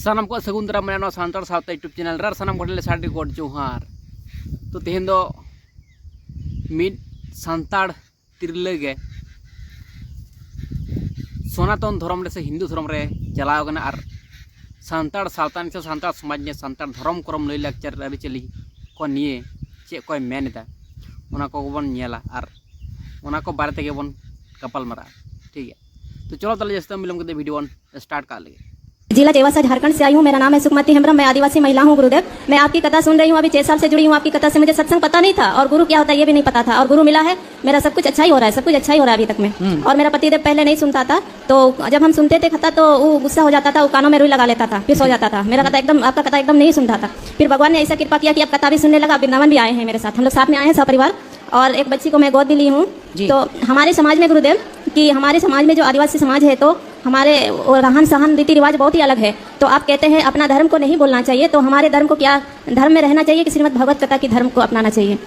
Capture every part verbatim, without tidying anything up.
ᱥᱟᱱᱟᱢ ᱠᱚᱣᱟᱜ ᱥᱟᱹᱜᱩᱱ ᱫᱟᱨᱟᱢ ᱢᱮᱱᱟᱜᱼᱟ ᱱᱚᱣᱟ ᱥᱟᱱᱛᱟᱲ ᱥᱟᱶᱛᱟ YouTube ᱪᱮᱱᱮᱞ ᱨᱮ᱾ ᱟᱨ ᱥᱟᱱᱟᱢ ᱠᱚᱴᱷᱮᱱ ᱞᱮ ᱥᱟᱹᱨᱫᱤ ᱜᱚᱰ ᱡᱚᱦᱟᱨ᱾ ᱛᱚ ᱛᱮᱦᱮᱧ ᱫᱚ ᱢᱤᱫ ᱥᱟᱱᱛᱟᱲ ᱛᱤᱨᱞᱟᱹ ᱜᱮ ᱥᱚᱱᱟᱛᱚᱱ ᱫᱷᱚᱨᱚᱢ ᱨᱮ ᱥᱮ ᱦᱤᱱᱫᱩ ᱫᱷᱚᱨᱚᱢ ᱨᱮ ᱪᱟᱞᱟᱣ ᱠᱟᱱᱟ ᱟᱨ ᱥᱟᱱᱛᱟᱲ ᱥᱟᱶᱛᱟ ᱥᱮ ᱥᱟᱱᱛᱟᱲ ᱥᱚᱢᱟᱡᱽ ᱱᱤᱭᱮ, ᱥᱟᱱᱛᱟᱲ ᱫᱷᱚᱨᱚᱢ ᱠᱚᱨᱚᱢ, ᱞᱟᱹᱭ ᱞᱟᱠᱪᱟᱨ ᱟᱹᱨᱤᱪᱟᱹᱞᱤ ᱠᱚ ᱱᱤᱭᱮ ᱪᱮᱫ ᱠᱚᱭ ᱢᱮᱱ ᱮᱫᱟ, ᱚᱱᱟ ᱠᱚᱵᱚᱱ ᱧᱮᱞᱟ ᱟᱨ ᱚᱱᱟ ᱠᱚ ᱵᱟᱨᱮ ᱛᱮᱜᱮ ᱵᱚᱱ ᱜᱟᱯᱟᱞ ᱢᱟᱨᱟᱜᱼᱟ᱾ ᱴᱷᱤᱠ ᱜᱮᱭᱟ, ᱛᱚ ᱪᱚᱞᱚ ᱛᱟᱦᱞᱮ ᱡᱟᱹᱥᱛᱤ ᱵᱟᱝ ᱵᱤᱞᱚᱢ ᱠᱟᱛᱮ ᱵᱷᱤᱰᱤᱭᱳ ᱵᱚᱱ ᱥᱴᱟᱨᱴ ᱠᱟᱜ ᱞᱮᱜᱮ᱾ जिला जेवासा, झारखंड से आई हूँ। मेरा नाम है सुखमती हेम्ब्रम। मैं आदिवासी महिला हूँ गुरुदेव। मैं आपकी कथा सुन रही हूँ, अभी छह साल से जुड़ी हूँ आपकी कथा से। मुझे सत्संग पता नहीं था और गुरु क्या होता है ये भी नहीं पता था, और गुरु मिला है। मेरा सब कुछ अच्छा ही हो रहा है, सब कुछ अच्छा ही हो रहा है अभी तक में। हम्म। और मेरा पतिदेव पहले नहीं सुनता था, तो जब हम सुनते थे कथा तो वो गुस्सा हो जाता था, वो कानों में रुई लगा लेता था, फिर सो जाता था। मेरा कथा एकदम, आपका कथा एकदम नहीं सुनता था। फिर भगवान ने ऐसा कृपा किया कि अब कथा भी सुनने लगा, वृंदावन भी आए हैं मेरे साथ, हम लोग साथ में आए हैं सपरिवार। और एक बच्ची को मैं गोद भी ली हूँ। जी। तो हमारे समाज में गुरुदेव, कि हमारे समाज में जो आदिवासी समाज है, तो हमारे वो रहन सहन, रीति रिवाज बहुत ही अलग है। तो आप कहते हैं अपना धर्म को नहीं बोलना चाहिए, तो हमारे धर्म को क्या, धर्म में रहना चाहिए कि श्रीमद् भगवत कथा की धर्म को अपनाना चाहिए?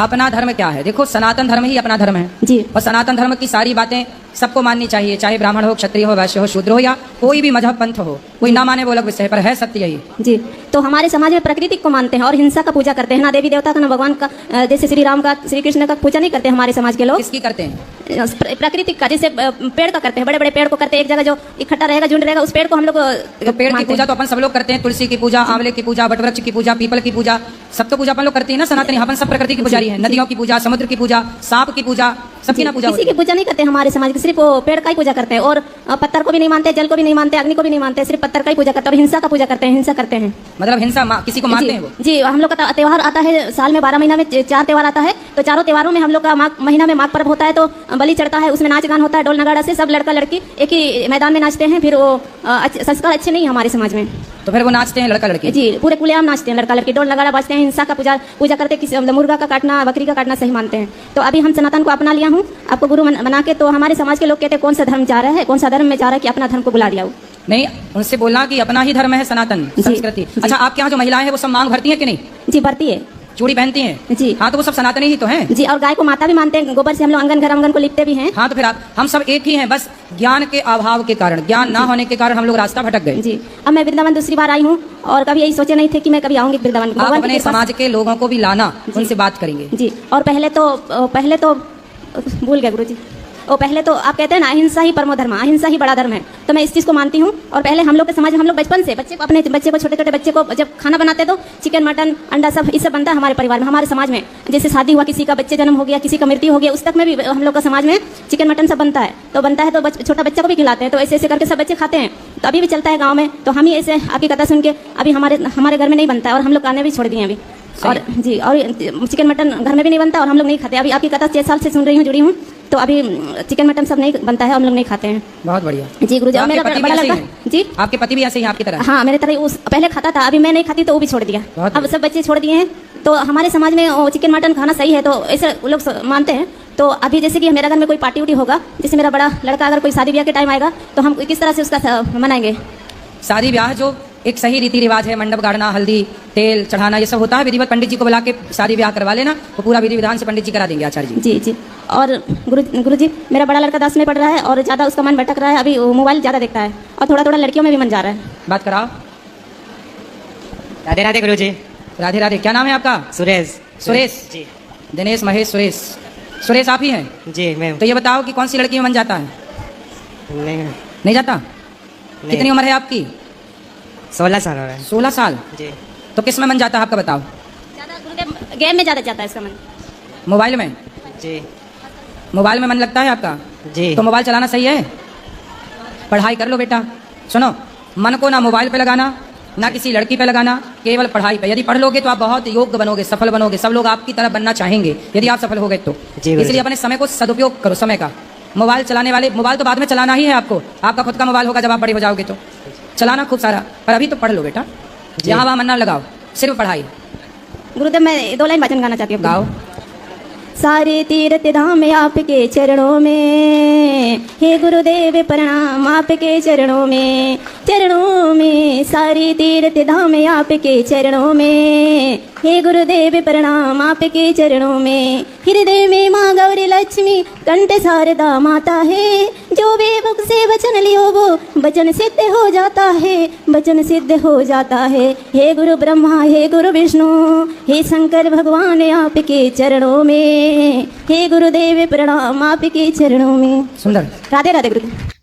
अपना धर्म क्या है? देखो, सनातन धर्म ही अपना धर्म है। जी। और सनातन धर्म की सारी बातें सबको माननी चाहिए, चाहे ब्राह्मण हो, क्षत्रिय हो, वैश्य हो, शूद्र हो या कोई भी मजहब पंथ हो, कोई ना माने वो अलग विषय है, पर है सत्य यही। जी। तो हमारे समाज में प्रकृति को मानते हैं और हिंसा का पूजा करते हैं, ना देवी देवता का, ना भगवान का। अ, जैसे श्री राम का, श्री कृष्ण का पूजा नहीं करते हमारे समाज के लोग। किसकी करते हैं? अ, प्र-, प्रकृति का, जैसे अ, पेड़ का करते हैं, बड़े बड़े पेड़ को करते हैं, एक जगह जो इकट्ठा रहेगा, झुंड रहेगा, उस पेड़ को हम लोग अ, तो पेड़ की मानते हैं। पूजा तो अपन सब लोग करते हैं, तुलसी की पूजा, आंवले की पूजा, वटवृक्ष की पूजा, पीपल की पूजा, सब तो पूजा अपन लोग करते हैं ना सनातनी। अपन सब प्रकृति की पुजारी हैं। जी। नदियों की पूजा, समुद्र की पूजा, सांप की पूजा, सबकी जी, ना पूजा किसी होती की है। पूजा नहीं करते हमारे समाज के, सिर्फ वो पेड़ का ही पूजा करते हैं। और अ, पत्थर को भी नहीं मानते, जल को भी नहीं मानते, अग्नि को भी नहीं मानते, सिर्फ पत्थर का ही पूजा करते हैं और हिंसा का पूजा करते हैं, हिंसा करते हैं। मतलब हिंसा मा-, किसी को मानते जी, हैं वो? जी, हम लोग का त-, त्योहार आता है साल में, बारह महीना में च-, चार त्योहार आता है, तो चारों त्योहारों में हम लोग का माघ महीना में माघ पर्व होता है, तो बलि चढ़ता है, उसमें नाच गान होता है, ढोल नगाड़ा से सब लड़का लड़की एक ही मैदान में नाचते हैं। फिर वो, अ, अच्छ-, संस्कार अच्छे नहीं है हमारे समाज में। तो फिर वो नाचते हैं लड़का लड़की? जी, पूरे खुलेआम नाचते हैं लड़का लड़की, ढोल नगाड़ा बजते हैं, हिंसा का पूजा, पूजा करते, किसी, मतलब, मुर्गा का काटना, बकरी का काटना सही मानते हैं। तो अभी हम सनातन को अपना लिया हूँ, आपको गुरु मन-, बना के, तो हमारे समाज के लोग कहते हैं, "कौन सा धर्म जा रहा है, कौन सा धर्म में जा रहा है कि अपना धर्म को भुला दिया वो?" नहीं, उनसे बोलना कि अपना ही धर्म है सनातन जी, संस्कृति। जी। अच्छा, आपके यहाँ जो महिलाएं हैं, वो सब मांग भरती हैं कि नहीं? जी, भरती है। चूड़ी पहनती हैं। जी। हाँ, तो वो सब सनातनी ही तो हैं। जी, और गाय को माता भी मानते हैं, गोबर से हम लोग आंगन, घर आंगन को लिपते भी हैं। हाँ, तो फिर आप, हम सब एक ही हैं, बस ज्ञान के अभाव के कारण, ज्ञान ना होने के कारण हम लोग रास्ता भटक गए। जी। अब मैं वृंदावन दूसरी बार आई हूँ और कभी यही सोचे नहीं थे कि मैं कभी आऊंगी वृंदावन। आप अपने समाज के लोगों को भी लाना, उनसे बात करेंगे। जी। और पहले तो पहले तो भूल गया गुरु जी। वो पहले तो आप कहते हैं ना, अहिंसा ही परमो धर्म, अहिंसा ही बड़ा धर्म है। तो मैं इस चीज़ को मानती हूँ। और पहले हम लोग के समाज में, हम लोग बचपन से बच्चे को, अपने बच्चे को, छोटे छोटे बच्चे को जब खाना बनाते हैं तो चिकन, मटन, अंडा, सब, ये सब बनता है हमारे परिवार में, हमारे समाज में। जैसे शादी हुआ किसी का, बच्चे जन्म हो गया, किसी का मृत्यु हो गया, उस तक में भी हम लोग का समाज में चिकन, मटन सब बनता है। तो बनता है तो बच, छोटा बच्चा को भी खिलाते हैं। तो ऐसे ऐसे करके सब बच्चे खाते हैं। तो अभी भी चलता है गाँव में। तो हम ही ऐसे आपकी कथा सुन के, अभी हमारे हमारे घर में नहीं बनता है और हम लोग खाने भी छोड़ दिए अभी। और जी, और चिकन, मटन घर में भी नहीं बनता और हम लोग नहीं खाते। अभी आपकी कथा छः साल से सुन रही हूँ, जुड़ी हूँ, तो अभी चिकन, मटन सब नहीं बनता है, हम लोग नहीं खाते हैं। बहुत बढ़िया। जी गुरु जी। तो और मेरा बड़ा लड़का, जी, आपके पति भी ऐसे ही आपकी तरह? हाँ, मेरी तरह। उस पहले खाता था, अभी मैं नहीं खाती तो वो भी छोड़ दिया। अब सब बच्चे छोड़ दिए हैं। तो हमारे समाज में चिकन, मटन खाना सही है, तो ऐसे वो लोग मानते हैं। तो अभी जैसे कि मेरा घर में कोई पार्टी उटी होगा, जैसे मेरा बड़ा लड़का अगर कोई शादी ब्याह के टाइम आएगा, तो हम किस तरह से उसका मनाएंगे? शादी ब्याह जो एक सही रीति रिवाज है, मंडप गाड़ना, हल्दी, तेल चढ़ाना, ये सब होता है विधिवत। पंडित जी को बुला के शादी ब्याह करवा लेना, वो पूरा विधि विधान से पंडित जी करा देंगे, आचार्य जी। जी जी। और गुरु गुरु जी, मेरा बड़ा लड़का दस में पढ़ रहा है और ज़्यादा उसका मन भटक रहा है, अभी मोबाइल ज़्यादा देखता है और थोड़ा थोड़ा लड़कियों में भी मन जा रहा है। बात कराओ। राधे राधे गुरु जी। राधे राधे। क्या नाम है आपका? सुरेश। सुरेश। जी। दिनेश, महेश, सुरेश। सुरेश आप ही हैं? जी, मैं हूँ। तो ये बताओ कि कौन सी लड़की में मन जाता है? नहीं। नहीं जाता? नहीं। कितनी उम्र है आपकी? सोलह साल हो रहा है। सोलह साल? जी। तो किस में मन जाता है आपका, बताओ। ज़्यादा गुरुदेव, गेम में ज़्यादा जाता है इसका मन। मोबाइल में? जी। मोबाइल में मन लगता है आपका? जी। तो मोबाइल चलाना सही है? पढ़ाई कर लो बेटा। सुनो, मन को ना मोबाइल पे लगाना, ना किसी लड़की पे लगाना, केवल पढ़ाई पे। यदि पढ़ लोगे तो आप बहुत योग्य बनोगे, सफल बनोगे, सब लोग आपकी तरह बनना चाहेंगे यदि आप सफल हो गए तो। जी गुरु जी। इसलिए अपने समय को सदुपयोग करो, समय का। मोबाइल चलाने वाले, मोबाइल तो बाद में चलाना ही है आपको, आपका खुद का मोबाइल होगा जब आप बड़े हो जाओगे तो। चलाना खूब सारा, पर अभी तो पढ़ लो बेटा। जी। यहाँ वहाँ मन ना लगाओ, सिर्फ पढ़ाई। गुरुदेव, मैं दो लाइन भजन गाना चाहती हूँ। गाओ। सारे तीर्थ धाम आपके चरणों में, हे गुरुदेव प्रणाम आपके चरणों में, चरणों में सारे तीर्थ धाम आपके चरणों में। हे गुरुदेव प्रणाम आपके चरणों में। हृदय में माँ गौरी लक्ष्मी, कंठ शारदा माता है। जो भी मुख से वचन लियो वो वचन सिद्ध हो जाता है, वचन सिद्ध हो जाता है। हे गुरु ब्रह्मा, हे गुरु विष्णु, हे शंकर भगवान आपके चरणों में। हे गुरुदेव प्रणाम आपके चरणों में। सुंदर। राधे राधे गुरुदेव।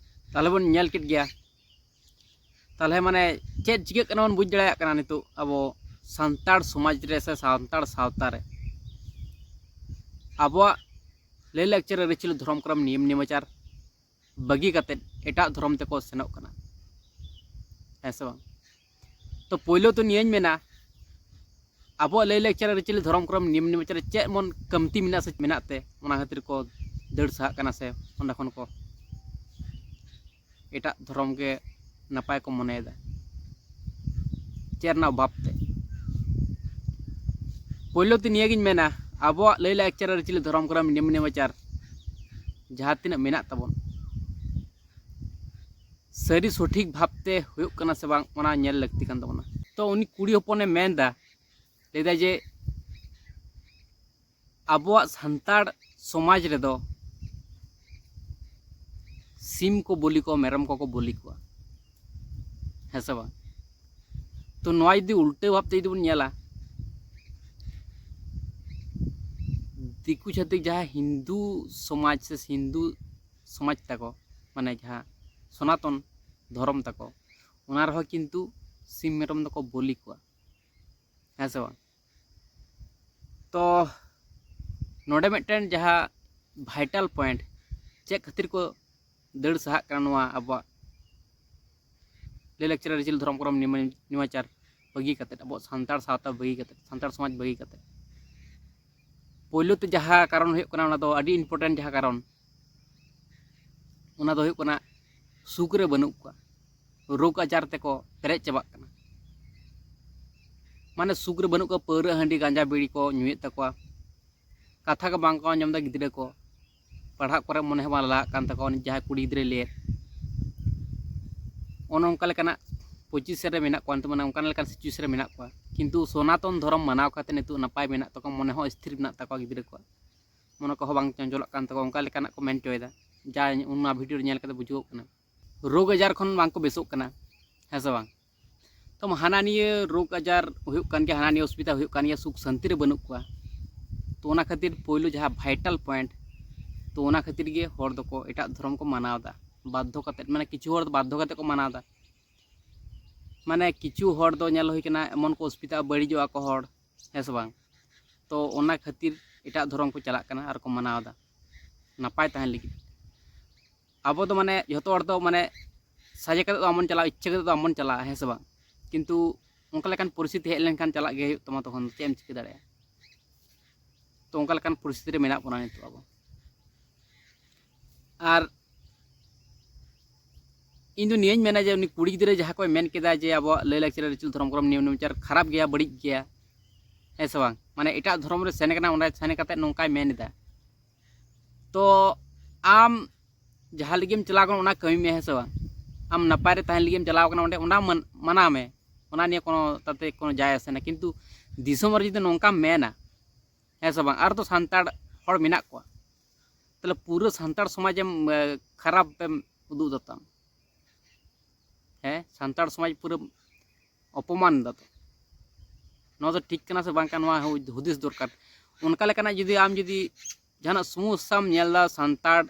ᱛᱟᱦᱚᱞᱮ ᱵᱚᱱ ᱧᱮᱞ ᱠᱮᱫ ᱜᱮᱭᱟ᱾ ᱛᱟᱦᱚᱞᱮ ᱢᱟᱱᱮ ᱪᱮᱫ ᱪᱤᱠᱟᱹᱜ ᱠᱟᱱᱟ ᱵᱚᱱ ᱵᱩᱡᱽ ᱫᱟᱲᱮᱭᱟᱜ ᱠᱟᱱᱟ ᱱᱤᱛᱚᱜ ᱟᱵᱚ ᱥᱟᱱᱛᱟᱲ ᱥᱚᱢᱟᱡᱽ ᱨᱮ ᱥᱮ ᱥᱟᱱᱛᱟᱲ ᱥᱟᱶᱛᱟ ᱨᱮ ᱟᱵᱚᱣᱟᱜ ᱞᱟᱹᱭᱼᱞᱟᱠᱪᱟᱨ, ᱟᱹᱨᱤᱪᱟᱹᱞᱤ, ᱫᱷᱚᱨᱚᱢ ᱠᱚᱨᱚᱢ, ᱱᱤᱭᱚᱢ ᱱᱮᱢᱟᱪᱟᱨ ᱵᱟᱹᱜᱤ ᱠᱟᱛᱮᱫ ᱮᱴᱟᱜ ᱫᱷᱚᱨᱚᱢ ᱛᱮᱠᱚ ᱥᱮᱱᱚᱜ ᱠᱟᱱᱟ, ᱦᱮᱸ ᱥᱮ ᱵᱟᱝ? ᱛᱚ ᱯᱳᱭᱞᱳ ᱛᱚ ᱱᱤᱭᱟᱹᱧ ᱢᱮᱱᱟ, ᱟᱵᱚᱣᱟᱜ ᱞᱟᱹᱭᱼᱞᱟᱠᱪᱟᱨ, ᱟᱹᱨᱤᱪᱟᱹᱞᱤ, ᱫᱷᱚᱨᱚᱢ ᱠᱚᱨᱚᱢ, ᱱᱤᱭᱚᱢ ᱱᱮᱢᱟᱪᱟᱨ ᱨᱮ ᱪᱮᱫ ᱮᱢᱚᱱ ᱠᱟᱹᱢᱛᱤ ᱢᱮᱱᱟᱜᱼᱟ ᱥᱮ ᱢᱮᱱᱟᱜ ᱛᱮ ᱚᱱᱟ ᱠᱷᱟᱹᱛᱤᱨ ᱠᱚ ᱫᱟᱹᱲ ᱥᱟᱦᱟᱜ ᱠᱟᱱᱟ ᱥᱮ ᱚᱸᱰᱮ ᱠᱷᱚᱱ ᱠᱚ ᱮᱴᱟᱜ ᱫᱷᱚᱨᱚᱢ ᱜᱮ ᱱᱟᱯᱟᱭ ᱠᱚ ᱢᱚᱱᱮᱭᱮᱫᱟ, ᱪᱮᱫ ᱨᱮᱱᱟᱜ ᱚᱵᱷᱟᱵ ᱛᱮ? ᱯᱳᱭᱞᱳ ᱛᱮ ᱱᱤᱭᱟᱹᱜᱤᱧ ᱢᱮᱱᱟ, ᱟᱵᱚᱣᱟᱜ ᱞᱟᱹᱭᱼᱞᱟᱠᱪᱟᱨ, ᱟᱹᱨᱤᱪᱟᱹᱞᱤ, ᱫᱷᱚᱨᱚᱢ ᱠᱚᱨᱚᱢ, ᱱᱤᱭᱚᱢ ᱱᱮᱢᱟᱪᱟᱨ ᱡᱟᱦᱟᱸ ᱛᱤᱱᱟᱹᱜ ᱢᱮᱱᱟᱜ ᱛᱟᱵᱚᱱ, ᱥᱟᱹᱨᱤ ᱥᱚᱴᱷᱤᱠ ᱵᱷᱟᱵᱽᱛᱮ ᱦᱩᱭᱩᱜ ᱠᱟᱱᱟ ᱥᱮ ᱵᱟᱝ, ᱚᱱᱟ ᱧᱮᱞ ᱞᱟᱹᱠᱛᱤ ᱠᱟᱱ ᱛᱟᱵᱚᱱᱟ᱾ ᱛᱚ ᱩᱱᱤ ᱠᱩᱲᱤ ᱦᱚᱯᱚᱱᱮ ᱢᱮᱱᱫᱟ, ᱞᱟᱹᱭᱫᱟ ᱡᱮ ᱟᱵᱚᱣᱟᱜ ᱥᱟᱱᱛᱟᱲ ᱥᱚᱢᱟᱡᱽ ᱨᱮᱫᱚ ᱥᱤᱢ ᱠᱚ ᱵᱚᱞᱤ ᱠᱚᱣᱟ, ᱢᱮᱨᱚᱢ ᱠᱚᱠᱚ ᱵᱚᱞᱤ ᱠᱚᱣᱟ, ᱦᱮᱸ ᱥᱮ ᱵᱟᱝ? ᱛᱚ ᱱᱚᱣᱟ ᱡᱩᱫᱤ ᱩᱞᱴᱟᱹ ᱵᱷᱟᱵᱽᱛᱮ ᱡᱩᱫᱤ ᱵᱚᱱ ᱧᱮᱞᱟ, ᱫᱤᱠᱩ ᱪᱷᱟᱹᱛᱤᱠ ᱡᱟᱦᱟᱸ ᱦᱤᱱᱫᱩ ᱥᱚᱢᱟᱡᱽ ᱥᱮ ᱦᱤᱱᱫᱩ ᱥᱚᱢᱟᱡᱽ ᱛᱟᱠᱚ, ᱢᱟᱱᱮ ᱡᱟᱦᱟᱸ ᱥᱚᱱᱟᱛᱚᱱ ᱫᱷᱚᱨᱚᱢ ᱛᱟᱠᱚ, ᱚᱱᱟ ᱨᱮᱦᱚᱸ ᱠᱤᱱᱛᱩ ᱥᱤᱢ ᱢᱮᱨᱚᱢ ᱫᱚᱠᱚ ᱵᱚᱞᱤ ᱠᱚᱣᱟ, ᱦᱮᱸ ᱥᱮ ᱵᱟᱝ? ᱛᱚ ᱱᱚᱰᱮ ᱢᱤᱫᱴᱮᱱ ᱡᱟᱦᱟᱸ vital point, ᱪᱮᱫ ᱠᱷᱟᱹᱛᱤᱨ ᱠᱚ ᱫᱟᱹᱲ ᱥᱟᱦᱟᱜ ᱠᱟᱱᱟ ᱱᱚᱣᱟ ᱟᱵᱚᱣᱟᱜ ᱞᱟᱹᱭᱼᱞᱟᱠᱪᱟᱨ, ᱟᱹᱨᱤᱪᱟᱹᱞᱤ, ᱫᱷᱚᱨᱚᱢ ᱠᱚᱨᱚᱢ ᱱᱤᱢᱟᱹ- ᱱᱤᱢᱟᱪᱟᱨ ᱵᱟᱹᱜᱤ ᱠᱟᱛᱮᱫ, ᱟᱵᱚᱣᱟᱜ ᱥᱟᱱᱛᱟᱲ ᱥᱟᱶᱛᱟ ᱵᱟᱹᱜᱤ ᱠᱟᱛᱮᱫ, ᱥᱟᱱᱛᱟᱲ ᱥᱚᱢᱟᱡᱽ ᱵᱟᱹᱜᱤ ᱠᱟᱛᱮᱫ? ᱯᱳᱭᱞᱳ ᱛᱮ ᱡᱟᱦᱟᱸ ᱠᱟᱨᱚᱱ ᱦᱩᱭᱩᱜ ᱠᱟᱱᱟ, ᱚᱱᱟ ᱫᱚ ᱟᱹᱰᱤ important ᱡᱟᱦᱟᱸ ᱠᱟᱨᱚᱱ, ᱚᱱᱟ ᱫᱚ ᱦᱩᱭᱩᱜ ᱠᱟᱱᱟ ᱥᱩᱠ ᱨᱮ ᱵᱟᱹᱱᱩᱜ ᱠᱚᱣᱟ, ᱨᱳᱜᱽ ᱟᱡᱟᱨ ᱛᱮᱠᱚ ᱯᱮᱨᱮᱡ ᱪᱟᱵᱟᱜ ᱠᱟᱱᱟ᱾ ᱢᱟᱱᱮ ᱥᱩᱠ ᱨᱮ ᱵᱟᱹᱱᱩᱜ ᱠᱚᱣᱟ, ᱯᱟᱹᱣᱨᱟᱹ, ᱦᱟᱺᱰᱤ, ᱜᱟᱸᱡᱟ, ᱵᱤᱲᱤ ᱠᱚ ᱧᱩᱭᱮᱫ ᱛᱟᱠᱚᱣᱟ, ᱠᱟᱛᱷᱟ ᱠᱚ ᱵᱟᱝ ᱠᱚ ᱟᱸᱡᱚᱢ ᱮᱫᱟ ᱜᱤᱫᱽᱨᱟᱹ ᱠᱚ, ᱯᱟᱲᱦᱟᱜ ᱠᱚᱨᱮ ᱢᱚᱱᱮ ᱦᱚᱸ ᱵᱟᱝ ᱞᱟᱦᱟᱜ ᱠᱟᱱ ᱛᱟᱠᱚᱣᱟ, ᱩᱱᱤ ᱡᱟᱦᱟᱸᱭ ᱠᱩᱲᱤ ᱜᱤᱫᱽᱨᱟᱹᱭ ᱞᱟᱹᱭᱮᱫ᱾ ᱚᱱᱮ ᱚᱱᱠᱟ ᱞᱮᱠᱟᱱᱟᱜ ᱯᱚᱡᱤᱥᱚᱱ ᱨᱮ ᱢᱮᱱᱟᱜ ᱠᱚᱣᱟ, ᱱᱤᱛᱚᱜ ᱢᱟᱱᱮ ᱚᱱᱠᱟᱱ ᱞᱮᱠᱟᱱ ᱥᱤᱪᱩᱭᱮᱥᱚᱱ ᱨᱮ ᱢᱮᱱᱟᱜ ᱠᱚᱣᱟ, ᱠᱤᱱᱛᱩ ᱥᱚᱱᱟᱛᱚᱱ ᱫᱷᱚᱨᱚᱢ ᱢᱟᱱᱟᱣ ᱠᱟᱛᱮ ᱱᱤᱛᱚᱜ ᱱᱟᱯᱟᱭ ᱢᱮᱱᱟᱜ ᱛᱟᱠᱚᱣᱟ, ᱢᱚᱱᱮ ᱦᱚᱸ ᱥᱛᱷᱤᱨ ᱢᱮᱱᱟᱜ ᱛᱟᱠᱚᱣᱟ, ᱜᱤᱫᱽᱨᱟᱹ ᱠᱚᱣᱟᱜ ᱢᱚᱱᱮ ᱠᱚᱦᱚᱸ ᱵᱟᱝ ᱪᱚᱧᱪᱚᱞᱚᱜ ᱠᱟᱱ ᱛᱟᱠᱚᱣᱟ, ᱚᱱᱠᱟ ᱞᱮᱠᱟᱱᱟᱜ ᱠᱚ ᱢᱮᱱ ᱦᱚᱪᱚᱭᱮᱫᱟ, ᱡᱟ ᱚᱱᱟ ᱵᱷᱤᱰᱤᱭᱳ ᱨᱮ ᱧᱮᱞ ᱠᱟᱛᱮ ᱵᱩᱡᱷᱟᱹᱣᱚᱜ ᱠᱟᱱᱟ᱾ ᱨᱳᱜᱽ ᱟᱡᱟᱨ ᱠᱷᱚᱱ ᱵᱟᱝ ᱠᱚ ᱵᱮᱥᱚᱜ ᱠᱟᱱᱟ, ᱦᱮᱸ ᱥᱮ ᱵᱟᱝ? ᱛᱚ ᱦᱟᱱᱟ ᱱᱤᱭᱟᱹ ᱨᱳᱜᱽ ᱟᱡᱟᱨ ᱦᱩᱭᱩᱜ ᱠᱟᱱ ᱜᱮᱭᱟ, ᱦᱟᱱᱟ ᱱᱤᱭᱟᱹ ᱚᱥᱩᱵᱤᱫᱷᱟ ᱦᱩᱭᱩᱜ ᱠᱟᱱ ᱜᱮᱭᱟ, ᱥᱩᱠ ᱥᱟᱱᱛᱤ ᱨᱮ ᱵᱟᱹᱱᱩᱜ ᱠᱚᱣᱟ᱾ ᱛᱚ ᱚᱱᱟ ᱠᱷᱟᱹᱛᱤᱨ ᱯᱳᱭᱞᱳ ᱡᱟᱦᱟᱸ ᱵᱷᱟᱭᱴᱟᱞ ᱯᱚᱭᱮᱱᱴ, ᱛᱚ ᱚᱱᱟ ᱠᱷᱟᱹᱛᱤᱨ ᱜᱮ ᱦᱚᱲ ᱫᱚᱠᱚ ᱮᱴᱟᱜ ᱫᱷᱚᱨᱚᱢ ᱠᱚ ᱢᱟᱱᱟᱣ ᱮᱫᱟ ᱵᱟᱫᱽᱫᱷᱚ ᱠᱟᱛᱮᱫ, ᱢᱟᱱᱮ ᱠᱤᱪᱷᱩ ᱦᱚᱲ ᱫᱚ ᱵᱟᱫᱽᱫᱷᱚ ᱠᱟᱛᱮᱫ ᱠᱚ ᱢᱟᱱᱟᱣ ᱮᱫᱟ᱾ ᱢᱟᱱᱮ ᱠᱤᱪᱷᱩ ᱦᱚᱲ ᱫᱚ ᱧᱮᱞ ᱦᱩᱭ ᱠᱟᱱᱟ ᱮᱢᱚᱱ ᱠᱚ ᱚᱥᱩᱵᱤᱫᱷᱟ, ᱵᱟᱹᱲᱤᱡᱚᱜᱼᱟ ᱠᱚ ᱦᱚᱲ, ᱦᱮᱸ ᱥᱮ ᱵᱟᱝ? ᱛᱚ ᱚᱱᱟ ᱠᱷᱟᱹᱛᱤᱨ ᱮᱴᱟᱜ ᱫᱷᱚᱨᱚᱢ ᱠᱚ ᱪᱟᱞᱟᱜ ᱠᱟᱱᱟ ᱟᱨ ᱠᱚ ᱢᱟᱱᱟᱣ ᱮᱫᱟ ᱱᱟᱯᱟᱭ ᱛᱟᱦᱮᱱ ᱞᱟᱹᱜᱤᱫ᱾ ᱟᱵᱚ ᱫᱚ ᱢᱟᱱᱮ ᱡᱷᱚᱛᱚ ᱦᱚᱲ ᱫᱚ ᱢᱟᱱᱮ ᱥᱟᱡᱮ ᱠᱟᱛᱮ ᱫᱚ ᱵᱟᱵᱚᱱ ᱪᱟᱞᱟᱜᱼᱟ, ᱤᱪᱪᱷᱟᱹ ᱠᱟᱛᱮ ᱫᱚ ᱵᱟᱵᱚᱱ ᱪᱟᱞᱟᱜᱼᱟ, ᱦᱮᱸ ᱥᱮ ᱵᱟᱝ? ᱠᱤᱱᱛᱩ ᱚᱱᱠᱟ ᱞᱮᱠᱟᱱ ᱯᱚᱨᱤᱥᱛᱷᱤᱛᱤ ᱦᱮᱡ ᱞᱮᱱᱠᱷᱟᱱ ᱪᱟᱞᱟᱜ ᱜᱮ ᱦᱩᱭᱩᱜ ᱛᱟᱢᱟ, ᱛᱚᱠᱷᱚᱱ ᱫᱚ ᱪᱮᱫ ᱮᱢ ᱪᱤᱠᱟᱹ ᱫᱟᱲᱮᱭᱟᱜᱼᱟ? ᱛᱚ ᱚᱱᱠᱟ ᱞᱮᱠᱟᱱ ᱯᱚᱨᱤᱥᱛᱷᱤᱛᱤ ᱨᱮ ᱢᱮᱱᱟᱜ ᱵᱚᱱᱟ ᱱᱤᱛᱚᱜ ᱟᱵᱚ᱾ ᱟᱨ ᱤᱧ ᱫᱚ ᱱᱤᱭᱟᱹᱧ ᱢᱮᱱᱟ ᱡᱮ ᱩᱱᱤ ᱠᱩᱲᱤ ᱜᱤᱫᱽᱨᱟᱹ ᱡᱟᱦᱟᱸ ᱠᱚᱭ ᱢᱮᱱ ᱠᱮᱫᱟ ᱡᱮ ᱟᱵᱚᱣᱟᱜ ᱞᱟᱹᱭ ᱞᱟᱠᱪᱟᱨ, ᱟᱹᱨᱤᱪᱟᱹᱞᱤ, ᱫᱷᱚᱨᱚᱢ ᱠᱚᱨᱚᱢ, ᱱᱤᱭᱚᱢ ᱱᱮᱢᱟᱪᱟᱨ ᱠᱷᱟᱨᱟᱯ ᱜᱮᱭᱟ, ᱵᱟᱹᱲᱤᱡ ᱜᱮᱭᱟ, ᱦᱮᱸ ᱥᱮ ᱵᱟᱝ? ᱢᱟᱱᱮ ᱮᱴᱟᱜ ᱫᱷᱚᱨᱚᱢ ᱨᱮ ᱥᱮᱱ ᱠᱟᱱᱟ, ᱚᱸᱰᱮ ᱥᱮᱱ ᱠᱟᱛᱮ ᱱᱚᱝᱠᱟᱭ ᱢᱮᱱ ᱮᱫᱟ᱾ ᱛᱚ ᱟᱢ ᱡᱟᱦᱟᱸ ᱞᱟᱹᱜᱤᱫ ᱮᱢ ᱪᱟᱞᱟᱣ ᱠᱟᱱᱟ ᱚᱱᱟ ᱠᱟᱹᱢᱤ ᱢᱮ, ᱦᱮᱸ ᱥᱮ ᱵᱟᱝ? ᱟᱢ ᱱᱟᱯᱟᱭ ᱨᱮ ᱛᱟᱦᱮᱱ ᱞᱟᱹᱜᱤᱫ ᱮᱢ ᱪᱟᱞᱟᱣ ᱠᱟᱱᱟ ᱚᱸᱰᱮ, ᱚᱱᱟ ᱢᱟᱱ-, ᱢᱟᱱᱟᱣ ᱢᱮ, ᱚᱱᱟ ᱱᱤᱭᱮ ᱠᱳᱱᱳ ᱛᱟᱛᱮ ᱠᱳᱱᱳ ᱡᱟᱭ ᱟᱥᱮ ᱱᱟ᱾ ᱠᱤᱱᱛᱩ ᱫᱤᱥᱚᱢ ᱨᱮ ᱡᱩᱫᱤ ᱱᱚᱝᱠᱟᱢ ᱢᱮᱱᱟ, ᱦᱮᱸ ᱥᱮ ᱵᱟᱝ, ᱟᱨ ᱫᱚ ᱥᱟᱱᱛᱟᱲ ᱦᱚᱲ ᱢᱮᱱᱟᱜ ᱠᱚᱣᱟ, ᱛᱟᱦᱞᱮ ᱯᱩᱨᱟᱹ ᱥᱟᱱᱛᱟᱲ ᱥᱚᱢᱟᱡᱮᱢ ᱮ, ᱠᱷᱟᱨᱟᱯ ᱮᱢ ᱩᱫᱩᱜ ᱫᱟᱛᱟᱢ᱾ ᱦᱮᱸ, ᱥᱟᱱᱛᱟᱲ ᱥᱚᱢᱟᱡᱽ ᱯᱩᱨᱟᱹ ᱚᱯᱚᱢᱟᱱ ᱫᱟᱛᱚ᱾ ᱱᱚᱣᱟ ᱫᱚ ᱴᱷᱤᱠ ᱠᱟᱱᱟ ᱥᱮ ᱵᱟᱝ ᱠᱟᱱᱟ, ᱱᱚᱣᱟ ᱦᱩ-, ᱦᱩᱫᱤᱥ ᱫᱚᱨᱠᱟᱨ᱾ ᱚᱱᱠᱟ ᱞᱮᱠᱟᱱᱟᱜ ᱡᱩᱫᱤ ᱟᱢ ᱡᱩᱫᱤ ᱡᱟᱦᱟᱱᱟᱜ ᱥᱚᱢᱚᱥᱥᱟᱢ ᱧᱮᱞ ᱮᱫᱟ, ᱥᱟᱱᱛᱟᱲ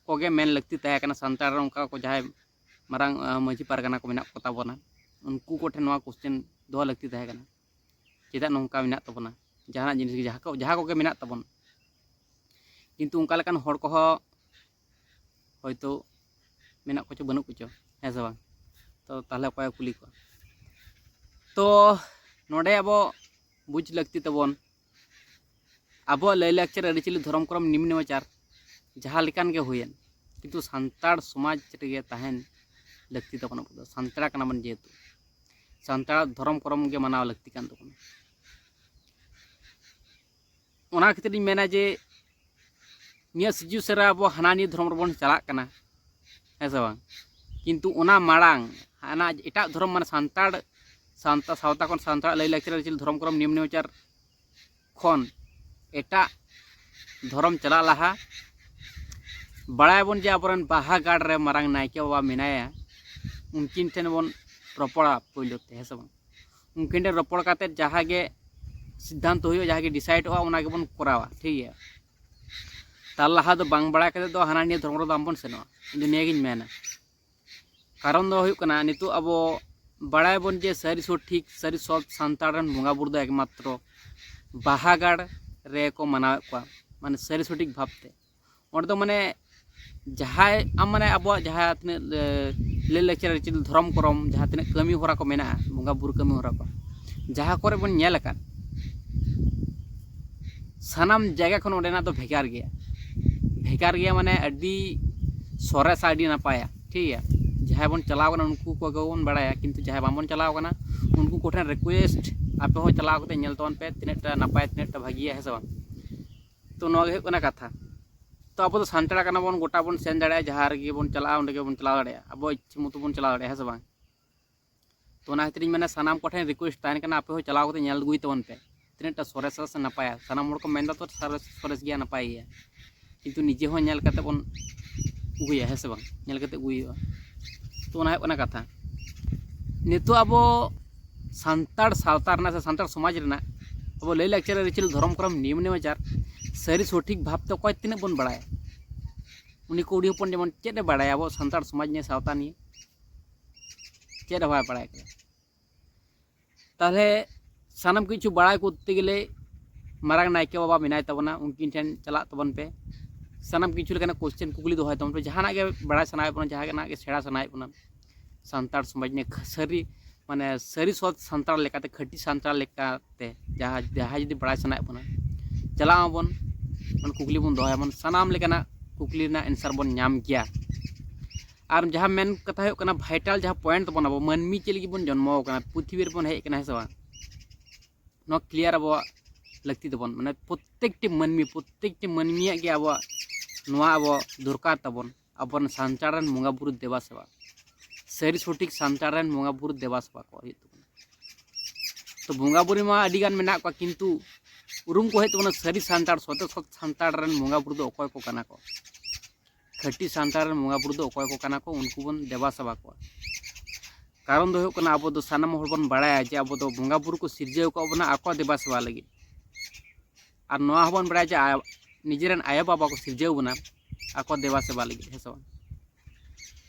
ᱠᱚᱜᱮ ᱢᱮᱱ ᱞᱟᱹᱠᱛᱤ ᱛᱟᱦᱮᱸ ᱠᱟᱱᱟ, ᱥᱟᱱᱛᱟᱲ ᱨᱮ ᱚᱱᱠᱟ ᱠᱚ ᱡᱟᱦᱟᱸᱭ ᱢᱟᱨᱟᱝ ᱟᱹ, ᱢᱟᱹᱡᱷᱤ ᱯᱟᱨᱜᱟᱱᱟ ᱠᱚ ᱢᱮᱱᱟᱜ ᱠᱚ ᱛᱟᱵᱚᱱᱟ, ᱩᱱᱠᱩ ᱠᱚᱴᱷᱮᱱ ᱱᱚᱣᱟ ᱠᱚᱥᱪᱮᱱ ᱫᱚᱦᱚ ᱞᱟᱹᱠᱛᱤ ᱛᱟᱦᱮᱸ ᱠᱟᱱᱟ, ᱪᱮᱫᱟᱜ ᱱᱚᱝᱠᱟ ᱢᱮᱱᱟᱜ ᱛᱟᱵᱚᱱᱟ? ᱡᱟᱦᱟᱱᱟᱜ ᱡᱤᱱᱤᱥ ᱜᱮ ᱡᱟᱦᱟᱸ ᱠᱚ, ᱡᱟᱦᱟᱸ ᱠᱚᱜᱮ ᱢᱮᱱᱟᱜ ᱛᱟᱵᱚᱱ, ᱠᱤᱱᱛᱩ ᱚᱱᱠᱟ ᱞᱮᱠᱟᱱ ᱦᱚᱲ ᱠᱚᱦᱚᱸ ᱦᱚᱭᱛᱳ ᱢᱮᱱᱟᱜ ᱠᱚᱪᱚ ᱵᱟᱹᱱᱩᱜ ᱠᱚᱪᱚ, ᱦᱮᱸ ᱥᱮ ᱵᱟᱝ? ᱛᱚ ᱛᱟᱦᱚᱞᱮ ᱚᱠᱚᱭᱮ ᱠᱩᱞᱤ ᱠᱚᱣᱟ? ᱛᱚ ᱱᱚᱰᱮ ᱟᱵᱚ ᱵᱩᱡᱽ ᱞᱟᱹᱠᱛᱤ ᱛᱟᱵᱚᱱ, ᱟᱵᱚᱣᱟᱜ ᱞᱟᱹᱭᱼᱞᱟᱠᱪᱟᱨ, ᱟᱹᱨᱤᱪᱟᱹᱞᱤ, ᱫᱷᱚᱨᱚᱢ ᱠᱚᱨᱚᱢ, ᱱᱤᱢ ᱱᱮᱢᱟᱪᱟᱨ ᱡᱟᱦᱟᱸ ᱞᱮᱠᱟᱱ ᱜᱮ ᱦᱩᱭᱮᱱ, ᱠᱤᱱᱛᱩ ᱥᱟᱱᱛᱟᱲ ᱥᱚᱢᱟᱡᱽ ᱨᱮᱜᱮ ᱛᱟᱦᱮᱱ ᱞᱟᱹᱠᱛᱤ ᱛᱟᱵᱚᱱ᱾ ᱟᱵᱚ ᱫᱚ ᱥᱟᱱᱛᱟᱲ ᱠᱟᱱᱟ ᱵᱚᱱ ᱡᱮᱦᱮᱛᱩ, ᱥᱟᱱᱛᱟᱲᱟᱜ ᱫᱷᱚᱨᱚᱢ ᱠᱚᱨᱚᱢ ᱜᱮ ᱢᱟᱱᱟᱣ ᱞᱟᱹᱠᱛᱤ ᱠᱟᱱ ᱛᱟᱵᱚᱱᱟ᱾ ᱚᱱᱟ ᱠᱷᱟᱹᱛᱤᱨ ᱤᱧ ᱢᱮᱱᱟ ᱡᱮ ᱱᱤᱭᱟᱹ ᱥᱤᱪᱩᱭᱮᱥᱚᱱ ᱨᱮ ᱟᱵᱚ ᱦᱟᱱᱟ ᱱᱤᱭᱟᱹ ᱫᱷᱚᱨᱚᱢ ᱨᱮᱵᱚᱱ ᱪᱟᱞᱟᱜ ᱠᱟᱱᱟ, ᱦᱮᱸ ᱥᱮ ᱵᱟᱝ? ᱠᱤᱱᱛᱩ ᱚᱱᱟ ᱢᱟᱲᱟᱝ ᱦᱟᱱᱟ ᱮᱴᱟᱜ ᱫᱷᱚᱨᱚᱢ, ᱢᱟᱱᱮ ᱥᱟᱱᱛᱟᱲ, ᱥᱟᱱᱛᱟᱲ ᱥᱟᱶᱛᱟ ᱠᱷᱚᱱ, ᱥᱟᱱᱛᱟᱲ ᱞᱟᱹᱭ ᱞᱟᱠᱪᱟᱨ ᱟᱹᱨᱤᱪᱟᱹᱞᱤ, ᱫᱷᱚᱨᱚᱢ ᱠᱚᱨᱚᱢ, ᱱᱤᱭᱚᱢ ᱱᱮᱢᱟᱪᱟᱨ ᱠᱷᱚᱱ ᱮᱴᱟᱜ ᱫᱷᱚᱨᱚᱢ ᱪᱟᱞᱟᱜ ᱞᱟᱦᱟ ᱵᱟᱲᱟᱭᱟᱵᱚᱱ ᱡᱮ ᱟᱵᱚᱨᱮᱱ ᱵᱟᱦᱟ ᱜᱟᱲ ᱨᱮ ᱢᱟᱨᱟᱝ ᱱᱟᱭᱠᱮ ᱵᱟᱵᱟ ᱢᱮᱱᱟᱭᱟ, ᱩᱱᱠᱤᱱ ᱴᱷᱮᱱ ᱵᱚᱱ ᱨᱚᱯᱚᱲᱟ ᱯᱳᱭᱞᱳ ᱛᱮ, ᱦᱮᱸ ᱥᱮ ᱵᱟᱝ? ᱩᱱᱠᱤᱱ ᱴᱷᱮᱱ ᱨᱚᱯᱚᱲ ᱠᱟᱛᱮᱫ ᱡᱟᱦᱟᱸ ᱜᱮ ᱥᱤᱫᱽᱫᱷᱟᱱᱛᱚ ᱦᱩᱭᱩᱜᱼᱟ, ᱡᱟᱦᱟᱸ ᱜᱮ ᱰᱤᱥᱟᱭᱤᱰᱚᱜᱼᱟ, ᱚᱱᱟ ᱜᱮᱵᱚᱱ ᱠᱚᱨᱟᱣᱟ, ᱴᱷᱤᱠ ᱜᱮᱭᱟ? ᱛᱟᱨ ᱞᱟᱦᱟ ᱫᱚ ᱵᱟᱝ ᱵᱟᱲᱟᱭ ᱠᱟᱛᱮᱫ ᱫᱚ ᱦᱟᱱᱟ ᱱᱤᱭᱟᱹ ᱫᱷᱚᱨᱚᱢ ᱨᱮᱫᱚ ᱵᱟᱝᱵᱚᱱ ᱥᱮᱱᱚᱜᱼᱟ, ᱤᱧ ᱫᱚ ᱱᱤᱭᱟᱹᱜᱤᱧ ᱢᱮᱱᱟ᱾ ᱠᱟᱨᱚᱱ ᱫᱚ ᱦᱩᱭᱩᱜ ᱠᱟᱱᱟ, ᱱᱤᱛᱚᱜ ᱟᱵᱚ ᱵᱟᱲᱟᱭᱟᱵᱚᱱ ᱡᱮ ᱥᱟᱹᱨᱤ ᱥᱚᱴᱷᱤᱠ, ᱥᱟᱹᱨᱤ ᱥᱚᱛ ᱥᱟᱱᱛᱟᱲ ᱨᱮᱱ ᱵᱚᱸᱜᱟ ᱵᱩᱨᱩ ᱫᱚ ᱮᱠᱢᱟᱛᱨᱚ ᱵᱟᱦᱟ ᱜᱟᱲ ᱨᱮᱠᱚ ᱢᱟᱱᱟᱣᱮᱫ ᱠᱚᱣᱟ, ᱢᱟᱱᱮ ᱥᱟᱹᱨᱤ ᱥᱚᱴᱷᱤᱠ ᱵᱷᱟᱵᱽᱛᱮ᱾ ᱚᱸᱰᱮ ᱫᱚ ᱢᱟᱱᱮ ᱡᱟᱦᱟᱸᱭ ᱟᱢ, ᱢᱟᱱᱮ ᱟᱵᱚᱣᱟᱜ ᱡᱟᱦᱟᱸ ᱛᱤᱱᱟᱹᱜ, ᱮ, ᱞᱟᱹᱭ ᱞᱟᱠᱪᱟᱨ ᱟᱹᱨᱤᱪᱟᱹᱞᱤ, ᱫᱷᱚᱨᱚᱢ ᱠᱚᱨᱚᱢ, ᱡᱟᱦᱟᱸ ᱛᱤᱱᱟᱹᱜ ᱠᱟᱹᱢᱤ ᱦᱚᱨᱟ ᱠᱚ ᱢᱮᱱᱟᱜᱼᱟ, ᱵᱚᱸᱜᱟ ᱵᱩᱨᱩ ᱠᱟᱹᱢᱤ ᱦᱚᱨᱟ ᱠᱚ, ᱡᱟᱦᱟᱸ ᱠᱚᱨᱮ ᱵᱚᱱ ᱧᱮᱞ ᱟᱠᱟᱫ, ᱥᱟᱱᱟᱢ ᱡᱟᱭᱜᱟ ᱠᱷᱚᱱ ᱚᱸᱰᱮᱱᱟᱜ ᱫᱚ ᱵᱷᱮᱜᱟᱨ ᱜᱮᱭᱟ᱾ ᱵᱷᱮᱜᱟᱨ ᱜᱮᱭᱟ ᱢᱟᱱᱮ ᱟᱹᱰᱤ ᱥᱚᱨᱮᱥᱟ, ᱟᱹᱰᱤ ᱱᱟᱯᱟᱭᱟ, ᱴᱷᱤᱠ ᱜᱮᱭᱟ? ᱡᱟᱦᱟᱸᱭ ᱵᱚᱱ ᱪᱟᱞᱟᱣ ᱠᱟᱱᱟ, ᱩᱱᱠᱩ ᱠᱚᱜᱮ ᱵᱚᱱ ᱵᱟᱲᱟᱭᱟ, ᱠᱤᱱᱛᱩ ᱡᱟᱦᱟᱸᱭ ᱵᱟᱝᱵᱚᱱ ᱪᱟᱞᱟᱣ ᱠᱟᱱᱟ, ᱩᱱᱠᱩ ᱠᱚᱴᱷᱮᱱ ᱨᱤᱠᱩᱭᱮᱥᱴ, ᱟᱯᱮ ᱦᱚᱸ ᱪᱟᱞᱟᱣ ᱠᱟᱛᱮ ᱧᱮᱞ ᱛᱟᱵᱚᱱ ᱯᱮ, ᱛᱤᱱᱟᱹᱜ ᱴᱟ ᱱᱟᱯᱟᱭᱟ, ᱛᱤᱱᱟᱹᱜ ᱴᱟ ᱵᱷᱟᱹᱜᱤᱭᱟ, ᱦᱮᱸ ᱥᱮ ᱵᱟᱝ? ᱛᱚ ᱱᱚᱣᱟ ᱜᱮ ᱦᱩᱭᱩᱜ ᱠᱟᱱᱟ ᱠᱟᱛᱷᱟ᱾ ᱛᱚ ᱟᱵᱚ ᱫᱚ ᱥᱟᱱᱛᱟᱲ ᱠᱟᱱᱟ ᱵᱚᱱ, ᱜᱚᱴᱟ ᱵᱚᱱ ᱥᱮᱱ ᱫᱟᱲᱮᱭᱟᱜᱼᱟ, ᱡᱟᱦᱟᱸ ᱨᱮᱜᱮ ᱵᱚᱱ ᱪᱟᱞᱟᱜᱼᱟ, ᱚᱸᱰᱮ ᱜᱮᱵᱚᱱ ᱪᱟᱞᱟᱣ ᱫᱟᱲᱮᱭᱟᱜᱼᱟ, ᱟᱵᱚ ᱤᱪᱪᱷᱟᱹ ᱢᱚᱛᱚ ᱵᱚᱱ ᱪᱟᱞᱟᱣ ᱫᱟᱲᱮᱭᱟᱜᱼᱟ, ᱦᱮᱸ ᱥᱮ ᱵᱟᱝ? ᱛᱚ ᱚᱱᱟ ᱠᱷᱟᱹᱛᱤᱨ ᱤᱧ ᱢᱮᱱᱟ, ᱥᱟᱱᱟᱢ ᱠᱚᱴᱷᱮᱱ ᱨᱤᱠᱩᱭᱮᱥᱴ ᱛᱟᱦᱮᱱ ᱠᱟᱱᱟ, ᱟᱯᱮ ᱦᱚᱸ ᱪᱟᱞᱟᱣ ᱠᱟᱛᱮ ᱧᱮᱞ ᱟᱹᱜᱩᱭ ᱛᱟᱵᱚᱱ ᱯᱮ, ᱛᱤᱱᱟᱹᱜ ᱴᱟ ᱥᱚᱨᱮᱥᱟ ᱥᱮ ᱱᱟᱯᱟᱭᱟ᱾ ᱥᱟᱱᱟᱢ ᱦᱚᱲ ᱠᱚ ᱢᱮᱱᱫᱟ ᱛᱚ ᱥᱚᱨᱮᱥ, ᱥᱚᱨᱮᱥ ᱜᱮᱭᱟ, ᱱᱟᱯᱟᱭ ᱜᱮᱭᱟ, ᱠᱤᱱᱛᱩ ᱱᱤᱡᱮ ᱦᱚᱸ ᱧᱮᱞ ᱠᱟᱛᱮ ᱵᱚᱱ ᱟᱹᱜᱩᱭᱟ, ᱦᱮᱸ ᱥᱮ ᱵᱟᱝ? ᱧᱮᱞ ᱠᱟᱛᱮ ᱟᱹᱜᱩᱭ ᱦᱩᱭᱩᱜᱼᱟ᱾ ᱛᱚ ᱚᱱᱟ ᱦᱩᱭᱩᱜ ᱠᱟᱱᱟ ᱠᱟᱛᱷᱟ᱾ ᱱᱤᱛᱚᱜ ᱟᱵᱚ ᱥᱟᱱᱛᱟᱲ ᱥᱟᱶᱛᱟ ᱨᱮᱱᱟᱜ ᱥᱮ ᱥᱟᱱᱛᱟᱲ ᱥᱚᱢᱟᱡᱽ ᱨᱮᱱᱟᱜ ᱟᱵᱚ ᱞᱟᱹᱭ ᱞᱟᱠᱪᱟᱨ, ᱟᱹᱨᱤᱪᱟᱹᱞᱤ, ᱫᱷᱚᱨᱚᱢ ᱠᱚᱨᱚᱢ, ᱱᱤᱭᱚᱢ ᱱᱮᱢᱟᱪᱟᱨ ᱥᱟᱹᱨᱤ ᱥᱚᱴᱷᱤᱠ ᱵᱷᱟᱵᱽᱛᱮ ᱚᱠᱚᱭ ᱛᱤᱱᱟᱹᱜ ᱵᱚᱱ ᱵᱟᱲᱟᱭᱟ? ᱩᱱᱤ ᱠᱩᱲᱤ ᱦᱚᱯᱚᱱ ᱡᱮᱢᱚᱱ ᱪᱮᱫ ᱮ ᱵᱟᱲᱟᱭᱟ ᱟᱵᱚ ᱥᱟᱱᱛᱟᱲ ᱥᱚᱢᱟᱡᱽ ᱱᱤᱭᱮ, ᱥᱟᱶᱛᱟ ᱱᱤᱭᱮ? ᱪᱮᱫ ᱦᱚᱸ ᱵᱟᱭ ᱵᱟᱲᱟᱭ ᱠᱟᱱᱟ᱾ ᱛᱟᱦᱚᱞᱮ ᱥᱟᱱᱟᱢ ᱠᱤᱪᱷᱩ ᱵᱟᱲᱟᱭ ᱠᱚᱨᱛᱮ ᱜᱮᱞᱮ ᱢᱟᱨᱟᱝ ᱱᱟᱭᱠᱮ ᱵᱟᱵᱟ ᱢᱮᱱᱟᱭ ᱛᱟᱵᱚᱱᱟ, ᱩᱱᱠᱤᱱ ᱴᱷᱮᱱ ᱪᱟᱞᱟᱜ ᱛᱟᱵᱚᱱ ᱯᱮ᱾ ᱥᱟᱱᱟᱢ ᱠᱤᱪᱷᱩ ᱞᱮᱠᱟᱱᱟᱜ ᱠᱚᱥᱪᱮᱱ, ᱠᱩᱠᱞᱤ ᱫᱚᱦᱚᱭ ᱛᱟᱵᱚᱱ ᱯᱮ, ᱡᱟᱦᱟᱱᱟᱜ ᱜᱮ ᱵᱟᱲᱟᱭ ᱥᱟᱱᱟᱭᱮᱫ ᱵᱚᱱᱟ, ᱡᱟᱦᱟᱱᱟᱜ ᱜᱮ ᱥᱮᱬᱟ ᱥᱟᱱᱟᱭᱮᱫ ᱵᱚᱱᱟ ᱥᱟᱱᱛᱟᱲ ᱥᱚᱢᱟᱡᱽ ᱱᱤᱭᱮ, ᱠᱷᱟ-, ᱥᱟᱹᱨᱤ, ᱢᱟᱱᱮ ᱥᱟᱹᱨᱤ ᱥᱚᱛ ᱥᱟᱱᱛᱟᱲ ᱞᱮᱠᱟᱛᱮ, ᱠᱷᱟᱹᱴᱤ ᱥᱟᱱᱛᱟᱲ ᱞᱮᱠᱟᱛᱮ ᱡᱟᱦᱟᱸ, ᱡᱟᱦᱟᱸᱭ ᱡᱩᱫᱤ ᱵᱟᱲᱟᱭ ᱥᱟᱱᱟᱭᱮᱫ ᱵᱚᱱᱟ, ᱪᱟᱞᱟᱜ ᱟᱵᱚᱱ, ᱢᱟᱱᱮ ᱠᱩᱠᱞᱤ ᱵᱚᱱ ᱫᱚᱦᱚᱭᱟᱵᱚᱱ, ᱥᱟᱱᱟᱢ ᱞᱮᱠᱟᱱᱟᱜ ᱠᱩᱠᱞᱤ ᱨᱮᱱᱟᱜ ᱮᱱᱥᱟᱨ ᱵᱚᱱ ᱧᱟᱢ ᱜᱮᱭᱟ᱾ ᱟᱨ ᱡᱟᱦᱟᱸ ᱢᱮᱱ ᱠᱟᱛᱷᱟ ᱦᱩᱭᱩᱜ ᱠᱟᱱᱟ, ᱵᱷᱟᱭᱴᱟᱞ ᱡᱟᱦᱟᱸ ᱯᱚᱭᱮᱱᱴ ᱛᱟᱵᱚᱱ, ᱟᱵᱚ ᱢᱟᱹᱱᱢᱤ ᱪᱮᱫ ᱞᱟᱹᱜᱤᱫ ᱵᱚᱱ ᱡᱚᱱᱢᱚ ᱟᱠᱟᱱᱟ, ᱯᱨᱤᱛᱷᱤᱵᱤ ᱨᱮᱵᱚᱱ ᱦᱮᱡ ᱟᱠᱟᱱᱟ, ᱦᱮᱸ ᱥᱮ ᱵᱟᱝ? ᱱᱚᱣᱟ ᱠᱞᱤᱭᱟᱨ ᱟᱵᱚᱣᱟᱜ ᱞᱟᱹᱠᱛᱤ ᱛᱟᱵᱚᱱ, ᱢᱟᱱᱮ ᱯᱨᱚᱛᱮᱠᱴᱤ ᱢᱟᱹᱱᱢᱤ, ᱯᱨᱚᱛᱮᱠᱴᱤ ᱢᱟᱹᱱᱢᱤᱭᱟᱜ ᱜᱮ ᱟᱵᱚᱣᱟᱜ ᱱᱚᱣᱟ ᱟᱵᱚ ᱫᱚᱨᱠᱟᱨ ᱛᱟᱵᱚᱱ, ᱟᱵᱚᱨᱮᱱ ᱥᱟᱱᱛᱟᱲ ᱨᱮᱱ ᱵᱚᱸᱜᱟ ᱵᱩᱨᱩ ᱫᱮᱵᱟ ᱥᱮᱵᱟ᱾ ᱥᱟᱹᱨᱤ ᱥᱚᱴᱷᱤᱠ ᱥᱟᱱᱛᱟᱲ ᱨᱮᱱ ᱵᱚᱸᱜᱟ ᱵᱩᱨᱩ ᱫᱮᱵᱟ ᱥᱮᱵᱟ ᱠᱚ ᱦᱩᱭᱩᱜ ᱛᱟᱵᱚᱱᱟ᱾ ᱛᱚ ᱵᱚᱸᱜᱟ ᱵᱩᱨᱩ ᱢᱟ ᱟᱹᱰᱤ ᱜᱟᱱ ᱢᱮᱱᱟᱜ ᱠᱚᱣᱟ, ᱠᱤᱱᱛᱩ ᱩᱨᱩᱢ ᱠᱚ ᱦᱩᱭᱩᱜ ᱛᱟᱵᱚᱱᱟ ᱥᱟᱹᱨᱤ ᱥᱟᱱᱛᱟᱲ, ᱥᱚᱛᱮ ᱥᱚᱛ ᱥᱟᱱᱛᱟᱲ ᱨᱮᱱ ᱵᱚᱸᱜᱟ ᱵᱩᱨᱩ ᱫᱚ ᱚᱠᱚᱭ ᱠᱚ ᱠᱟᱱᱟ ᱠᱚ᱾ ᱠᱷᱟᱹᱴᱤ ᱥᱟᱱᱛᱟᱲ ᱨᱮᱱ ᱵᱚᱸᱜᱟ ᱵᱩᱨᱩ ᱫᱚ ᱚᱠᱚᱭ ᱠᱚ ᱠᱟᱱᱟ ᱠᱚ, ᱩᱱᱠᱩ ᱵᱚᱱ ᱫᱮᱵᱟ ᱥᱮᱵᱟ ᱠᱚᱣᱟ᱾ ᱠᱟᱨᱚᱱ ᱫᱚ ᱦᱩᱭᱩᱜ ᱠᱟᱱᱟ, ᱟᱵᱚ ᱫᱚ ᱥᱟᱱᱟᱢ ᱦᱚᱲ ᱵᱚᱱ ᱵᱟᱲᱟᱭᱟ ᱡᱮ ᱟᱵᱚ ᱫᱚ ᱵᱚᱸᱜᱟ ᱵᱩᱨᱩ ᱠᱚ ᱥᱤᱨᱡᱟᱹᱣ ᱟᱠᱟᱫ ᱵᱚᱱᱟ ᱟᱠᱚ ᱫᱮᱵᱟ ᱥᱮᱵᱟ ᱞᱟᱹᱜᱤᱫ᱾ ᱟᱨ ᱱᱚᱣᱟ ᱦᱚᱸᱵᱚᱱ ᱵᱟᱲᱟᱭᱟ ᱡᱮ ᱟᱭ-, ᱱᱤᱡᱮᱨᱮᱱ ᱟᱭᱳ ᱵᱟᱵᱟ ᱠᱚ ᱥᱤᱨᱡᱟᱹᱣ ᱵᱚᱱᱟ ᱟᱠᱚ ᱫᱮᱵᱟ ᱥᱮᱵᱟ ᱞᱟᱹᱜᱤᱫ, ᱦᱮᱸ ᱥᱮ ᱵᱟᱝ?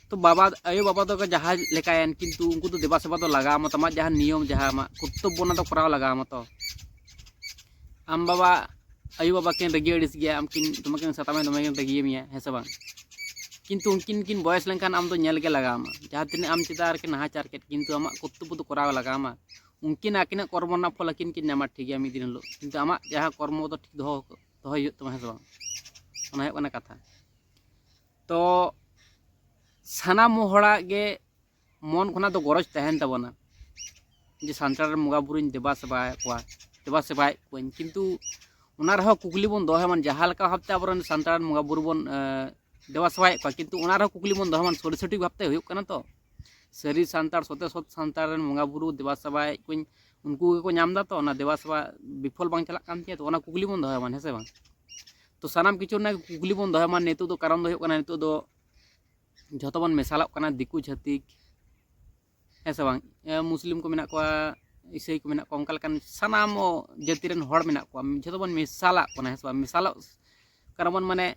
ᱛᱚ ᱵᱟᱵᱟ, ᱟᱭᱳ ᱵᱟᱵᱟ ᱫᱚ ᱡᱟᱦᱟᱸ ᱞᱮᱠᱟᱭᱮᱱ, ᱠᱤᱱᱛᱩ ᱩᱱᱠᱩ ᱫᱚ ᱫᱮᱵᱟ ᱥᱮᱵᱟ ᱫᱚ ᱞᱟᱜᱟᱣ ᱟᱢᱟ, ᱟᱢᱟᱜ ᱡᱟᱦᱟᱸ ᱱᱤᱭᱚᱢ, ᱡᱟᱦᱟᱸ ᱟᱢᱟᱜ ᱠᱚᱨᱛᱚᱵᱵᱚ, ᱚᱱᱟ ᱫᱚ ᱠᱚᱨᱟᱣ ᱞᱟᱜᱟᱣ ᱟᱢᱟ᱾ ᱛᱚ ᱟᱢ ᱵᱟᱵᱟ, ᱟᱭᱳ ᱵᱟᱵᱟ ᱠᱤᱱ ᱨᱟᱹᱜᱤ ᱟᱹᱲᱤᱥ ᱜᱮᱭᱟ, ᱟᱢ ᱠᱤᱱ, ᱛᱚᱢᱮ ᱠᱤᱱ ᱥᱟᱛᱟᱢᱮ, ᱫᱚᱢᱮ ᱠᱤᱱ ᱨᱟᱹᱜᱤᱭᱟᱢ ᱜᱮᱭᱟ, ᱦᱮᱸ ᱥᱮ ᱵᱟᱝ? ᱠᱤᱱᱛᱩ ᱩᱱᱠᱤᱱ ᱠᱤᱱ ᱵᱚᱭᱮᱥ ᱞᱮᱱᱠᱷᱟᱱ ᱟᱢ ᱫᱚ ᱧᱮᱞ ᱜᱮ ᱞᱟᱜᱟᱣ ᱟᱢᱟ, ᱡᱟᱦᱟᱸ ᱛᱤᱱᱟᱹᱜ ᱟᱢ ᱪᱮᱛᱟᱱ ᱨᱮᱠᱤᱱ ᱱᱟᱦᱟᱪᱟᱨ ᱠᱮᱫ, ᱠᱤᱱᱛᱩ ᱟᱢᱟᱜ ᱠᱚᱨᱛᱚᱵᱵᱚ ᱫᱚ ᱠᱚᱨᱟᱣ ᱞᱟᱜᱟᱣ ᱟᱢᱟ᱾ ᱩᱱᱠᱤᱱ ᱟᱹᱠᱤᱱᱟᱜ ᱠᱚᱨᱢᱚ ᱨᱮᱱᱟᱜ ᱯᱷᱚᱞ ᱟᱹᱠᱤᱱ ᱠᱤᱱ ᱧᱟᱢᱟ, ᱴᱷᱤᱠ ᱜᱮᱭᱟ, ᱢᱤᱫ ᱫᱤᱱ ᱦᱤᱞᱳᱜ, ᱠᱤᱱᱛᱩ ᱟᱢᱟᱜ ᱡᱟᱦᱟᱸ ᱠᱚᱨᱢᱚ ᱫᱚ ᱴᱷᱤᱠ ᱫᱚᱦᱚ, ᱫᱚᱦᱚᱭ ᱦᱩᱭᱩᱜ ᱛᱟᱢᱟ, ᱦᱮᱸ ᱥᱮ ᱵᱟᱝ? ᱚᱱᱟ ᱦᱩᱭᱩᱜ ᱠᱟᱱᱟ ᱠᱟᱛᱷᱟ᱾ ᱛᱚ ᱥᱟᱱᱟᱢ ᱦᱚᱲᱟᱜ ᱜᱮ ᱢᱚᱱ ᱠᱷᱚᱱᱟᱜ ᱫᱚ ᱜᱚᱨᱚᱡᱽ ᱛᱟᱦᱮᱱ ᱛᱟᱵᱚᱱᱟ ᱡᱮ ᱥᱟᱱᱛᱟᱲ ᱨᱮᱱ ᱵᱚᱸᱜᱟ ᱵᱩᱨᱩᱧ ᱫᱮᱵᱟ ᱥᱮᱵᱟᱭᱮᱫ ᱠᱚᱣᱟ, ᱫᱮᱵᱟ ᱥᱮᱵᱟᱭᱮᱫ ᱠᱚᱣᱟᱹᱧ, ᱠᱤᱱᱛᱩ ᱚᱱᱟ ᱨᱮᱦᱚᱸ ᱠᱩᱠᱞᱤ ᱵᱚᱱ ᱫᱚᱦᱚᱭ ᱢᱟ, ᱡᱟᱦᱟᱸ ᱞᱮᱠᱟ ᱵᱷᱟᱵᱛᱮ ᱟᱵᱚᱨᱮᱱ ᱥᱟᱱᱛᱟᱲ ᱨᱮᱱ ᱵᱚᱸᱜᱟ ᱵᱩᱨᱩ ᱵᱚᱱ, ᱮ, ᱫᱮᱵᱟ ᱥᱮᱵᱟᱭᱮᱫ ᱠᱚᱣᱟ, ᱠᱤᱱᱛᱩ ᱚᱱᱟ ᱨᱮᱦᱚᱸ ᱠᱩᱠᱞᱤ ᱵᱚᱱ ᱫᱚᱦᱚᱭ ᱢᱟ, ᱥᱚᱴᱷᱤᱠ ᱵᱷᱟᱵᱛᱮ ᱦᱩᱭᱩᱜ ᱠᱟᱱᱟ ᱛᱚ? ᱥᱟᱹᱨᱤ ᱥᱟᱱᱛᱟᱲ, ᱥᱚᱛᱮ ᱥᱚᱛ ᱥᱟᱱᱛᱟᱲ ᱨᱮᱱ ᱵᱚᱸᱜᱟ ᱵᱩᱨᱩ ᱫᱮᱵᱟ ᱥᱮᱵᱟᱭᱮᱫ ᱠᱚᱣᱟᱹᱧ, ᱩᱱᱠᱩ ᱜᱮᱠᱚ ᱧᱟᱢ ᱮᱫᱟ ᱛᱚ, ᱚᱱᱟ ᱫᱮᱵᱟ ᱥᱮᱵᱟ ᱵᱤᱯᱷᱚᱞ ᱵᱟᱝ ᱪᱟᱞᱟᱜ ᱠᱟᱱ ᱛᱤᱧᱟᱹ ᱛᱚ? ᱚᱱᱟ ᱠᱩᱠᱞᱤ ᱵᱚᱱ ᱫᱚᱦᱚᱭ ᱢᱟ, ᱦᱮᱸ ᱥᱮ ᱵᱟᱝ? ᱛᱚ ᱥᱟᱱᱟᱢ ᱠᱤᱪᱷᱩ ᱨᱮᱱᱟᱜ ᱠᱩᱠᱞᱤ ᱵᱚᱱ ᱫᱚᱦᱚᱭ ᱢᱟ᱾ ᱱᱤᱛᱚᱜ ᱫᱚ ᱠᱟᱨᱚᱱ ᱫᱚ ᱦᱩᱭᱩᱜ ᱠᱟᱱᱟ, ᱱᱤᱛᱚᱜ ᱫᱚ ᱡᱷᱚᱛᱚ ᱵᱚᱱ ᱢᱮᱥᱟᱞᱚᱜ ᱠᱟᱱᱟ, ᱫᱤᱠᱩ ᱪᱷᱟᱹᱛᱤᱠ, ᱦᱮᱸ ᱥᱮ ᱵᱟᱝ? ᱮ, ᱢᱩᱥᱞᱤᱢ ᱠᱚ ᱢᱮᱱᱟᱜ ᱠᱚᱣᱟ, ᱤᱥᱟᱹᱭ ᱠᱚ ᱢᱮᱱᱟᱜ ᱠᱚᱣᱟ, ᱚᱱᱠᱟ ᱞᱮᱠᱟᱱ ᱥᱟᱱᱟᱢ ᱡᱟᱹᱛᱤ ᱨᱮᱱ ᱦᱚᱲ ᱢᱮᱱᱟᱜ ᱠᱚᱣᱟ, ᱡᱷᱚᱛᱚ ᱵᱚᱱ ᱢᱮᱥᱟᱞᱟᱜ ᱠᱟᱱᱟ, ᱦᱮᱸ ᱥᱮ ᱵᱟᱝ? ᱢᱮᱥᱟᱞᱚᱜ ᱠᱟᱱᱟ ᱵᱚᱱ, ᱢᱟᱱᱮ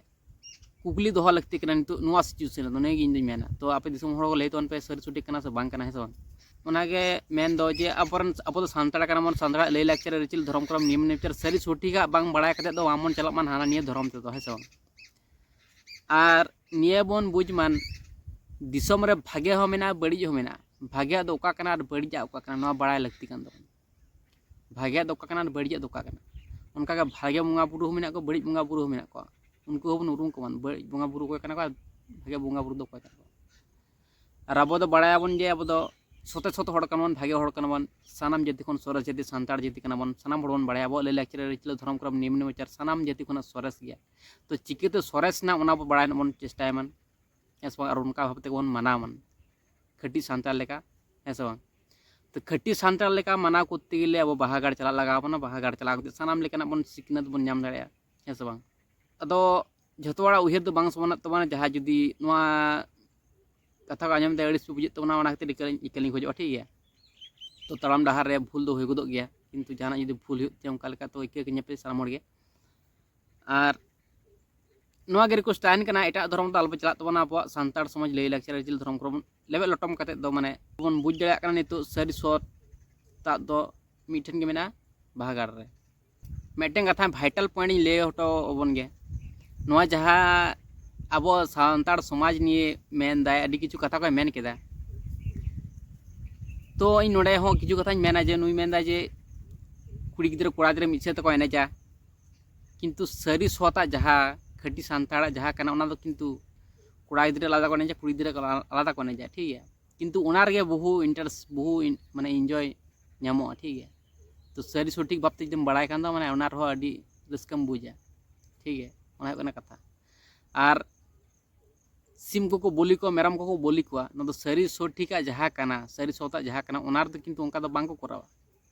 ᱠᱩᱠᱞᱤ ᱫᱚᱦᱚ ᱞᱟᱹᱠᱛᱤ ᱠᱟᱱᱟ ᱱᱤᱛᱚᱜ ᱱᱚᱣᱟ situation ᱨᱮᱫᱚ, ᱱᱤᱭᱟᱹ ᱜᱮ ᱤᱧ ᱫᱩᱧ ᱢᱮᱱᱟ᱾ ᱛᱚ ᱟᱯᱮ ᱫᱤᱥᱚᱢ ᱦᱚᱲ ᱠᱚ ᱞᱟᱹᱭ ᱛᱟᱵᱚᱱ ᱯᱮ, ᱥᱟᱹᱨᱤ ᱥᱚᱴᱷᱤᱠ ᱠᱟᱱᱟ ᱥᱮ ᱵᱟᱝ ᱠᱟᱱᱟ, ᱦᱮᱸ ᱥᱮ ᱵᱟᱝ? ᱚᱱᱟᱜᱮ ᱢᱮᱱ ᱫᱚ ᱡᱮ ᱟᱵᱚᱨᱮᱱ, ᱟᱵᱚ ᱫᱚ ᱥᱟᱱᱛᱟᱲ ᱠᱟᱱᱟ ᱵᱚᱱ, ᱥᱟᱱᱛᱟᱲᱟᱜ ᱞᱟᱹᱭ ᱞᱟᱠᱪᱟᱨ, ᱟᱹᱨᱤᱪᱟᱹᱞᱤ, ᱫᱷᱚᱨᱚᱢ, ᱠᱚᱨᱚᱢ, ᱱᱤᱭᱚᱢ ᱱᱮᱪᱟᱨ ᱥᱟᱹᱨᱤ ᱥᱚᱴᱷᱤᱠᱟᱜ ᱵᱟᱝ ᱵᱟᱲᱟᱭ ᱠᱟᱛᱮ ᱫᱚ ᱵᱟᱝᱵᱚᱱ ᱪᱟᱞᱟᱜ ᱢᱟ ᱦᱟᱱᱟ ᱱᱤᱭᱟᱹ ᱫᱷᱚᱨᱚᱢ ᱛᱮᱫᱚ, ᱦᱮᱸ ᱥᱮ ᱵᱟᱝ? ᱟᱨ ᱱᱤᱭᱟᱹ ᱵᱚᱱ ᱵᱩᱡᱽ ᱢᱟ, ᱫᱤᱥᱚᱢ ᱨᱮ ᱵᱷᱟᱜᱮ ᱦᱚᱸ ᱢᱮᱱᱟᱜᱼᱟ, ᱵᱟᱹᱲᱤᱡ ᱦᱚᱸ ᱢᱮᱱᱟᱜᱼᱟ᱾ ᱵᱷᱟᱜᱮᱭᱟᱜ ᱫᱚ ᱚᱠᱟ ᱠᱟᱱᱟ ᱟᱨ ᱵᱟᱹᱲᱤᱡᱟᱜ ᱚᱠᱟ ᱠᱟᱱᱟ, ᱱᱚᱣᱟ ᱵᱟᱲᱟᱭ ᱞᱟᱹᱠᱛᱤ ᱠᱟᱱ ᱛᱟᱵᱚᱱᱟ᱾ ᱵᱷᱟᱜᱮᱭᱟᱜ ᱫᱚ ᱚᱠᱟ ᱠᱟᱱᱟ ᱟᱨ ᱵᱟᱹᱲᱤᱡᱟᱜ ᱫᱚ ᱚᱠᱟ ᱠᱟᱱᱟ᱾ ᱚᱱᱠᱟᱜᱮ ᱵᱷᱟᱜᱮ ᱵᱚᱸᱜᱟ ᱵᱩᱨᱩ ᱦᱚᱸ ᱢᱮᱱᱟᱜ ᱠᱚᱣᱟ, ᱵᱟᱹᱲᱤᱡ ᱵᱚᱸᱜᱟ ᱵᱩᱨᱩ ᱦᱚᱸ ᱢᱮᱱᱟᱜ ᱠᱚᱣᱟ᱾ ᱩᱱᱠᱩ ᱦᱚᱸᱵᱚᱱ ᱩᱨᱩᱢ ᱠᱚᱣᱟ, ᱵᱟᱹᱲᱤᱡ ᱵᱚᱸᱜᱟ ᱵᱩᱨᱩ ᱚᱠᱚᱭ ᱠᱟᱱᱟ ᱠᱚ ᱟᱨ ᱵᱷᱟᱜᱮ ᱵᱚᱸᱜᱟ ᱵᱩᱨᱩ ᱫᱚ ᱚᱠᱚᱭ ᱠᱟᱱᱟ ᱠᱚ᱾ ᱟᱨ ᱟᱵᱚ ᱫᱚ ᱵᱟᱲᱟᱭᱟᱵᱚᱱ ᱡᱮ ᱟᱵᱚ ᱫᱚ ᱥᱚᱛᱮ ᱥᱚᱛ ᱦᱚᱲ ᱠᱟᱱᱟ ᱵᱚᱱ, ᱵᱷᱟᱜᱮ ᱦᱚᱲ ᱠᱟᱱᱟ ᱵᱚᱱ, ᱥᱟᱱᱟᱢ ᱡᱟᱹᱛᱤ ᱠᱷᱚᱱ ᱥᱚᱨᱮᱥ ᱡᱟᱹᱛᱤ ᱥᱟᱱᱛᱟᱲ ᱡᱟᱹᱛᱤ ᱠᱟᱱᱟ ᱵᱚᱱ, ᱥᱟᱱᱟᱢ ᱦᱚᱲ ᱵᱚᱱ ᱵᱟᱲᱟᱭᱟ ᱟᱵᱚᱣᱟᱜ ᱞᱟᱹᱭ ᱞᱟᱠᱪᱟᱨ, ᱟᱹᱨᱤᱪᱟᱹᱞᱤ, ᱫᱷᱚᱨᱚᱢ, ᱠᱚᱨᱚᱢ, ᱱᱤᱭᱚᱢ ᱱᱮᱢᱟᱪᱟᱨ ᱥᱟᱱᱟᱢ ᱡᱟᱹᱛᱤ ᱠᱷᱚᱱᱟᱜ ᱥᱚᱨᱮᱥ ᱜᱮᱭᱟ᱾ ᱛᱚ ᱪᱤᱠᱟᱹᱛᱮ ᱥᱚᱨᱮᱥ ᱨᱮᱱᱟᱜ ᱚᱱᱟ ᱵᱚ ᱵᱟᱲᱟᱭ ᱨᱮᱱᱟᱜ ᱵᱚᱱ ᱪᱮᱥᱴᱟᱭ ᱢᱟ, ᱦᱮᱸ ᱥᱮ ᱵᱟᱝ? ᱟᱨ ᱚᱱᱠᱟ ᱵᱷᱟᱵ ᱛᱮᱜᱮ ᱵᱚᱱ ᱢᱟᱱᱟᱣ ᱢᱟ᱾ ᱠᱷᱟᱹᱴᱤ ᱥᱟᱱᱛᱟᱲ ᱞᱮᱠᱟ, ᱦᱮᱸ ᱥᱮ ᱵᱟᱝ? ᱛᱚ ᱠᱷᱟᱹᱴᱤ ᱥᱟᱱᱛᱟᱲ ᱞᱮᱠᱟ ᱢᱟᱱᱟᱣ ᱠᱚᱨᱛᱮ ᱜᱮᱞᱮ ᱟᱵᱚ ᱵᱟᱦᱟ ᱜᱟᱲ ᱪᱟᱞᱟᱜ ᱞᱟᱜᱟᱣ ᱵᱚᱱᱟ᱾ ᱵᱟᱦᱟ ᱜᱟᱲ ᱪᱟᱞᱟᱣ ᱠᱟᱛᱮ ᱥᱟᱱᱟᱢ ᱞᱮᱠᱟᱱᱟᱜ ᱵᱚᱱ ᱥᱤᱠᱷᱱᱟᱹᱛ ᱵᱚᱱ ᱧᱟᱢ ᱫᱟᱲᱮᱭᱟᱜᱼᱟ, ᱦᱮᱸ ᱥᱮ ᱵᱟᱝ? ᱟᱫᱚ ᱡᱷᱚᱛᱚ ᱦᱚᱲᱟᱜ ᱩᱭᱦᱟᱹᱨ ᱫᱚ ᱵᱟᱝ ᱥᱚᱢᱟᱱᱚᱜ ᱛᱟᱵᱚᱱᱟ᱾ ᱡᱟᱦᱟᱸᱭ ᱡᱩᱫᱤ ᱱᱚᱣᱟ ᱠᱟᱛᱷᱟ ᱠᱚ ᱟᱸᱡᱚᱢ ᱛᱮ ᱟᱹᱲᱤᱥ ᱯᱮ ᱵᱩᱡᱷᱟᱹᱜ ᱛᱟᱵᱚᱱᱟ, ᱚᱱᱟ ᱠᱷᱟᱹᱛᱤᱨ ᱤᱠᱟᱹ ᱤᱠᱟᱹ ᱞᱤᱧ ᱠᱷᱚᱡᱚᱜᱼᱟ, ᱴᱷᱤᱠ ᱜᱮᱭᱟ? ᱛᱚ ᱛᱟᱲᱟᱢ ᱰᱟᱦᱟᱨ ᱨᱮ ᱵᱷᱩᱞ ᱫᱚ ᱦᱩᱭ ᱜᱚᱫᱚᱜ ᱜᱮᱭᱟ, ᱠᱤᱱᱛᱩ ᱡᱟᱦᱟᱱᱟᱜ ᱡᱩᱫᱤ ᱵᱷᱩᱞ ᱦᱩᱭᱩᱜ ᱛᱮ ᱚᱱᱠᱟ ᱞᱮᱠᱟ, ᱛᱚ ᱤᱠᱟᱹ ᱠᱟᱹᱧᱟᱯᱮ ᱥᱟᱱᱟᱢ ᱦᱚᱲ ᱜᱮ᱾ ᱟᱨ ᱱᱚᱣᱟ ᱜᱮ ᱨᱤᱠᱣᱮᱥᱴ ᱛᱟᱦᱮᱱ ᱠᱟᱱᱟ, ᱮᱴᱟᱜ ᱫᱷᱚᱨᱚᱢ ᱫᱚ ᱟᱞᱚᱯᱮ ᱪᱟᱞᱟᱜ ᱛᱟᱵᱚᱱᱟ᱾ ᱟᱵᱚᱣᱟᱜ ᱥᱟᱱᱛᱟᱲ ᱥᱚᱢᱟᱡᱽ, ᱞᱟᱹᱭ ᱞᱟᱠᱪᱟᱨ, ᱟᱹᱨᱤᱪᱟᱹᱞᱤ, ᱫᱷᱚᱨᱚᱢ ᱠᱚᱨᱚᱢ ᱞᱮᱵᱮᱫ ᱞᱚᱴᱚᱢ ᱠᱟᱛᱮᱫ ᱫᱚ, ᱢᱟᱱᱮ, ᱵᱚᱱ ᱵᱩᱡᱽ ᱫᱟᱲᱮᱭᱟᱜ ᱠᱟᱱᱟ ᱱᱤᱛᱚᱜ ᱥᱟᱹᱨᱤ ᱥᱚᱛ ᱛᱟᱜ ᱫᱚ ᱢᱤᱫᱴᱷᱮᱱ ᱜᱮ ᱢᱮᱱᱟᱜᱼᱟ, ᱵᱟᱦᱟ ᱜᱟᱲ ᱨᱮ᱾ ᱢᱤᱫᱴᱮᱱ ᱠᱟᱛᱷᱟ, ᱵᱷᱟᱭᱴᱟᱞ ᱯᱚᱭᱮᱱᱴ ᱤᱧ ᱞᱟᱹᱭ ᱦᱚᱴᱚ ᱟᱵᱚᱱ ᱜᱮ᱾ ᱱᱚᱣᱟ ᱡᱟᱦᱟᱸ ᱟᱵᱚ ᱥᱟᱱᱛᱟᱲ ᱥᱚᱢᱟᱡᱽ ᱱᱤᱭᱮ ᱢᱮᱱᱫᱟᱭ, ᱟᱹᱰᱤ ᱠᱤᱪᱷᱩ ᱠᱟᱛᱷᱟ ᱠᱚᱭ ᱢᱮᱱ ᱠᱮᱫᱟ᱾ ᱛᱚ ᱤᱧ ᱱᱚᱰᱮ ᱦᱚᱸ ᱠᱤᱪᱷᱩ ᱠᱟᱛᱷᱟᱧ ᱢᱮᱱᱟ ᱡᱮ, ᱱᱩᱭ ᱢᱮᱱᱫᱟ ᱡᱮ ᱠᱩᱲᱤ ᱜᱤᱫᱽᱨᱟᱹ ᱠᱚᱲᱟ ᱜᱤᱫᱽᱨᱟᱹ ᱢᱤᱫ ᱥᱟᱶ ᱛᱮᱠᱚ ᱮᱱᱮᱡᱟ, ᱠᱤᱱᱛᱩ ᱥᱟᱹᱨᱤ ᱥᱚᱛᱟᱜ ᱡᱟᱦᱟᱸ ᱠᱷᱟᱹᱴᱤ ᱥᱟᱱᱛᱟᱲᱟᱜ ᱡᱟᱦᱟᱸ ᱠᱟᱱᱟ, ᱚᱱᱟ ᱫᱚ ᱠᱤᱱᱛᱩ ᱠᱚᱲᱟ ᱜᱤᱫᱽᱨᱟᱹ ᱟᱞᱟᱫᱟ ᱠᱚ ᱮᱱᱮᱡᱟ, ᱠᱩᱲᱤ ᱜᱤᱫᱽᱨᱟᱹ ᱟᱞᱟᱫᱟ ᱠᱚ ᱮᱱᱮᱡᱟ, ᱴᱷᱤᱠ ᱜᱮᱭᱟ? ᱠᱤᱱᱛᱩ ᱚᱱᱟ ᱨᱮᱜᱮ ᱵᱚᱦᱩ ᱤᱱᱴᱟᱨᱮᱥᱴ, ᱵᱚᱦᱩ ᱤᱱ-, ᱢᱟᱱᱮ ᱤᱱᱡᱚᱭ ᱧᱟᱢᱚᱜᱼᱟ, ᱴᱷᱤᱠ ᱜᱮᱭᱟ? ᱛᱚ ᱥᱟᱹᱨᱤ ᱥᱚᱴᱷᱤᱠ ᱵᱷᱟᱵᱽ ᱛᱮ ᱡᱩᱫᱤᱢ ᱵᱟᱲᱟᱭ ᱠᱷᱟᱱ ᱫᱚ, ᱢᱟᱱᱮ ᱚᱱᱟ ᱨᱮᱦᱚᱸ ᱟᱹᱰᱤ ᱨᱟᱹᱥᱠᱟᱹᱢ ᱵᱩᱡᱟ, ᱴᱷᱤᱠ ᱜᱮᱭᱟ? ᱚᱱᱟ ᱦᱩᱭᱩᱜ ᱠᱟᱱᱟ ᱠᱟᱛᱷᱟ᱾ ᱟᱨ ᱥᱤᱢ ᱠᱚᱠᱚ ᱵᱚᱞᱤ ᱠᱚᱣᱟ, ᱢᱮᱨᱚᱢ ᱠᱚᱠᱚ ᱵᱚᱞᱤ ᱠᱚᱣᱟ, ᱱᱚᱣᱟ ᱫᱚ ᱥᱟᱹᱨᱤ ᱥᱚᱴᱷᱤᱠᱟᱜ ᱡᱟᱦᱟᱸ ᱠᱟᱱᱟ, ᱥᱟᱹᱨᱤ ᱥᱚᱛᱟᱜ ᱡᱟᱦᱟᱸ ᱠᱟᱱᱟ, ᱚᱱᱟ ᱨᱮᱫᱚ ᱠᱤᱱᱛᱩ ᱚᱱᱠᱟ ᱫᱚ ᱵᱟᱝ ᱠᱚ ᱠᱚᱨᱟᱣᱟ,